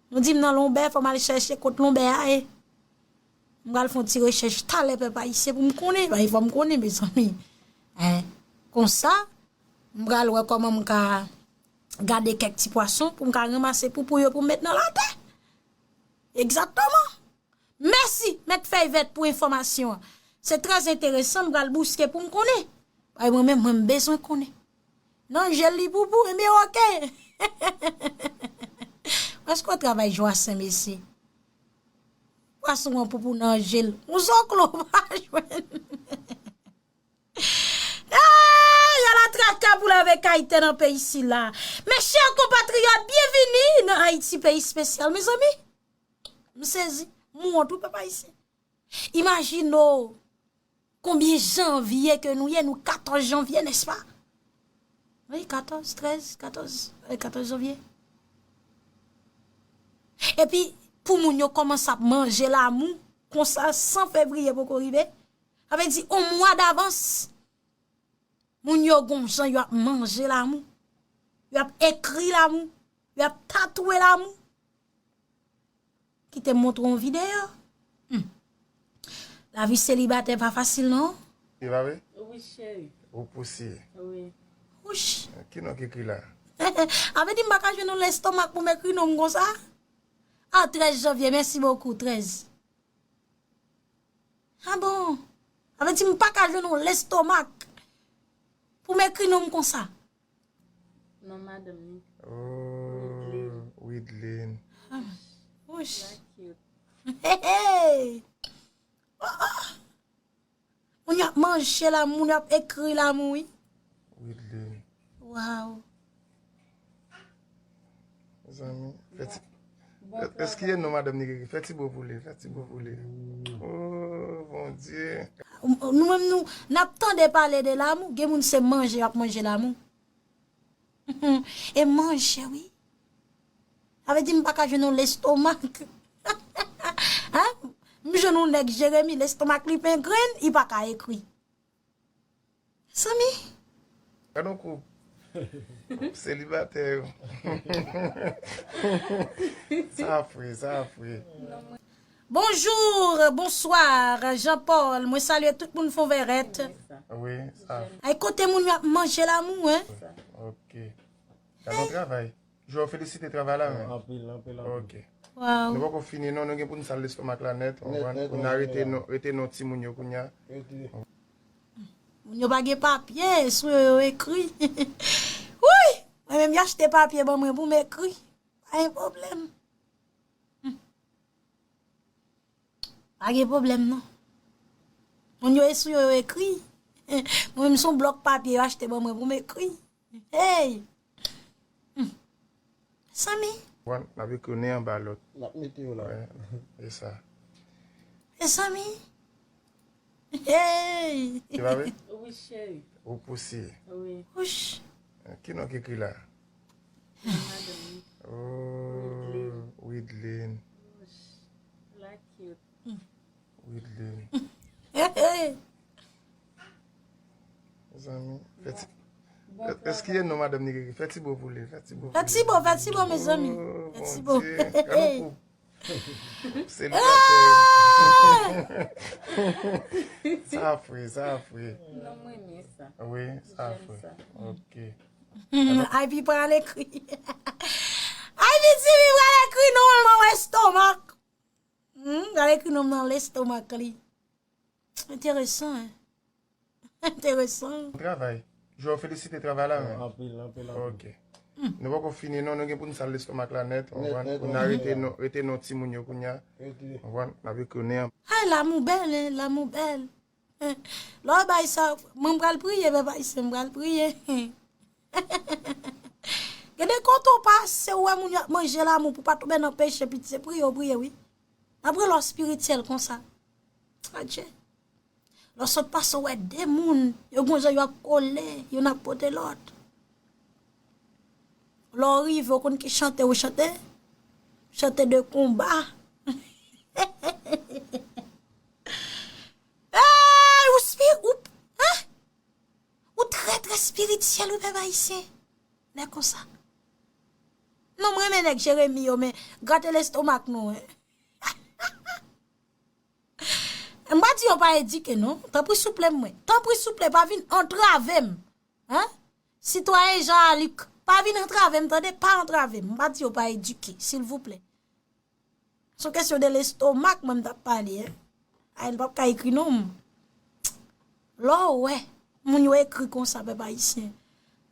Nou di m nan lonbè, fò m al chèche kot lonbè a ye. M pral fè yon ti rechèch talè, pèp ayisyen, pou m konnen. Bay fò m konnen, mezanmi. Hein? Konsa, m pral wè kòman m ka gade kèk ti pwason pou m ka ranmase poupou yo pou m met nan latè. Egzakteman. Mèsi, Mèt Fèy Vèt, pou enfòmasyon an. Se trè enteresan, m pral bouske pou m konnen. Bay mwen menm, mwen m bezwen konnen. Nan je l li poupou, enben oke. Èske w travay jwasen, mesye? Pwason an poupou nan je l. Yon zoklo pa jwenn. Ay, ala traka pou lave kayte nan peyi sila. Mes chers compatriotes, byenvini nan Ayiti, peyi espesyal, mezanmi. M sezi, m wont wi, pèp ayisyen. Imajine w konbyen janvye ke nou ye, nou katòz janvye, nèspa? Wi, katòz, trèz, katòz, wi, katòz janvye. Epi, pou moun yo kòmanse ap manje lanmou, konsa, san fevriye poko rive, sa vle di yon mwa davans, moun yo gon jan yo ap manje lanmou, yo ap ekri lanmou, yo ap tatouwe lanmou. Kite m montre w yon videyo. Hmm. Lavi selibatè pa fasil, non. Li pa vre? Wi, cheri. Ou pousi. Wi. Wouch. Ki non ki ekri la? A vle di m pa ka jwenn yon lestomak pou m ekri non m konsa? A, trèz janvye, mèsi bokou, trèz. A bon? A vle di m pa ka jwenn yon lestomak pou m ekri non m konsa? Non, madanm ni. Oh, Widlin. Widlin. Ah, wouch. Hey, hey. Moun yo ap manje lanmou, moun yo ap ekri lanmou, wi. Widlin. Waw. Mezanmi, fè ti. Èske e non madanm ni ki fè ti bo pou li, fè ti bo pou li. Oh, Bondye. Nou menm nou, n ap tande pale de lanmou, gen moun se manje y ap manje lanmou. E manje, wi. Sa vle di m pa ka jwenn yon lestomak. Hein? M jwenn yon nèg Jeremi, lestomak li pen grenn, li pa ka ekri. Zanmi. Gad yon koup. Selibatè yo. Sa fre, sa fre. Bonjour, bonsoir, Jean Paul. Mwen salye tout moun Fonvèrèt. Wi, sa. Ay, kote moun yo ap manje lanmou, hein? Ok. Gad yon travay. Jò felisite travay la, men. Anpil, anpil, anpil. Ok. Waw. Nou poko fini, non, nou gen pou n sal lestomak la nèt. Nèt, nèt, kounye a rete non, rete non timoun yo kounye a. Rete. Moun yo pa gen papye, sou yo yo ekri. Wi! Mwen menm, y achte papye ban mwen pou m ekri. Pa gen pwoblèm. Hmm. Pa gen pwoblèm, non. Moun yo e sou yo, yo ekri. Mwen menm, se yon blòk papye yo achte ban mwen pou m ekri. Hey! Hmm. Zanmi. Wan, n ap ekri nen anba lòt. N ap mete yo la. Wè, e sa. Mezanmi. Hey! Se pa vre? Wi, cheri. Ou pousi. Wi. Wouch. Ki non ki ekri la? Madanm. Oh, Widlin. Wouch. La cute. Widlin. Hey, hey. Mezanmi, fè ti. Èske e non madanm ni ki fè ti bo pou li, fè ti bo pou li. Fè ti bo, fè ti bo, mezanmi. Oh, fè ti bo. Bondye. Gad yon koup. Selibatè. Sa fre, sa fre. Non, mwen renmen sa. Wi, sa fre. Ok. Ivy pral ekri. Ivy di li pral ekri non l nan lestomak. Hmm, pral ekri non m nan lestomak li. Enteresan, hein? Enteresan. Travay. Jò felisite travay la, men. Anpil, anpil, anpil. Ok. Nou poko fini, non, nou gen pou n sal lestomak la nèt. Nèt, nèt, kounye a rete non, rete non timoun yo kounye a. Rete. Konprann? N ap ekri nen an. Ay, lanmou bèl, hein, lanmou bèl. Lè w bay sa, mwen m pral priye, pèp ayisyen, m pral priye. Gade kote w pase, ou wè moun yo ap manje lanmou pou pa tonbe nan peche, pitye, priye w priye, wi. N ap rele w espirityèl konsa. Adje. Lè w sot pase, w wè de moun, yo gon jan yo ap kole, youn ap pote lòt. Lè w rive, w konn ki chante ou chante? Chante de konba. Ey, ou spi-, ou, hein? Ou trè, trè espirityèl, wi, pèp ayisyen. Lè konsa. Non, mwen renmen nèg Jeremi yo, men grate lestomak nou, hein. M pa di yo pa edike, non. Tanpri souple mwen. Tanpri souple, pa vin antrave m. Hein? Sitwayen Jean Alic, pa vin antrave m, tande? Pa antrave m. M pa di yo pa edike, silvouplè. Se yon kesyon de lestomak, mwen m t ap pale, hein. Ay, l p ap ka ekri non m. Lè w wè, moun yo ekri konsa, pèp ayisyen.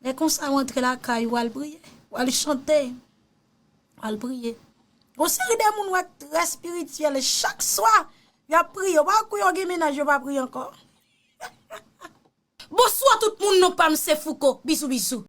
Lè konsa, w antre lakay ou, w al priye, w al chante, w al priye. Gon seri de moun wè k trè espirityèl, chak swa, y ap priye. Ou pa wè kou yo gen mennaj, yo pa priye ankò. Bonswa tout moun, non pa m se Fouco. Bizou, bizou.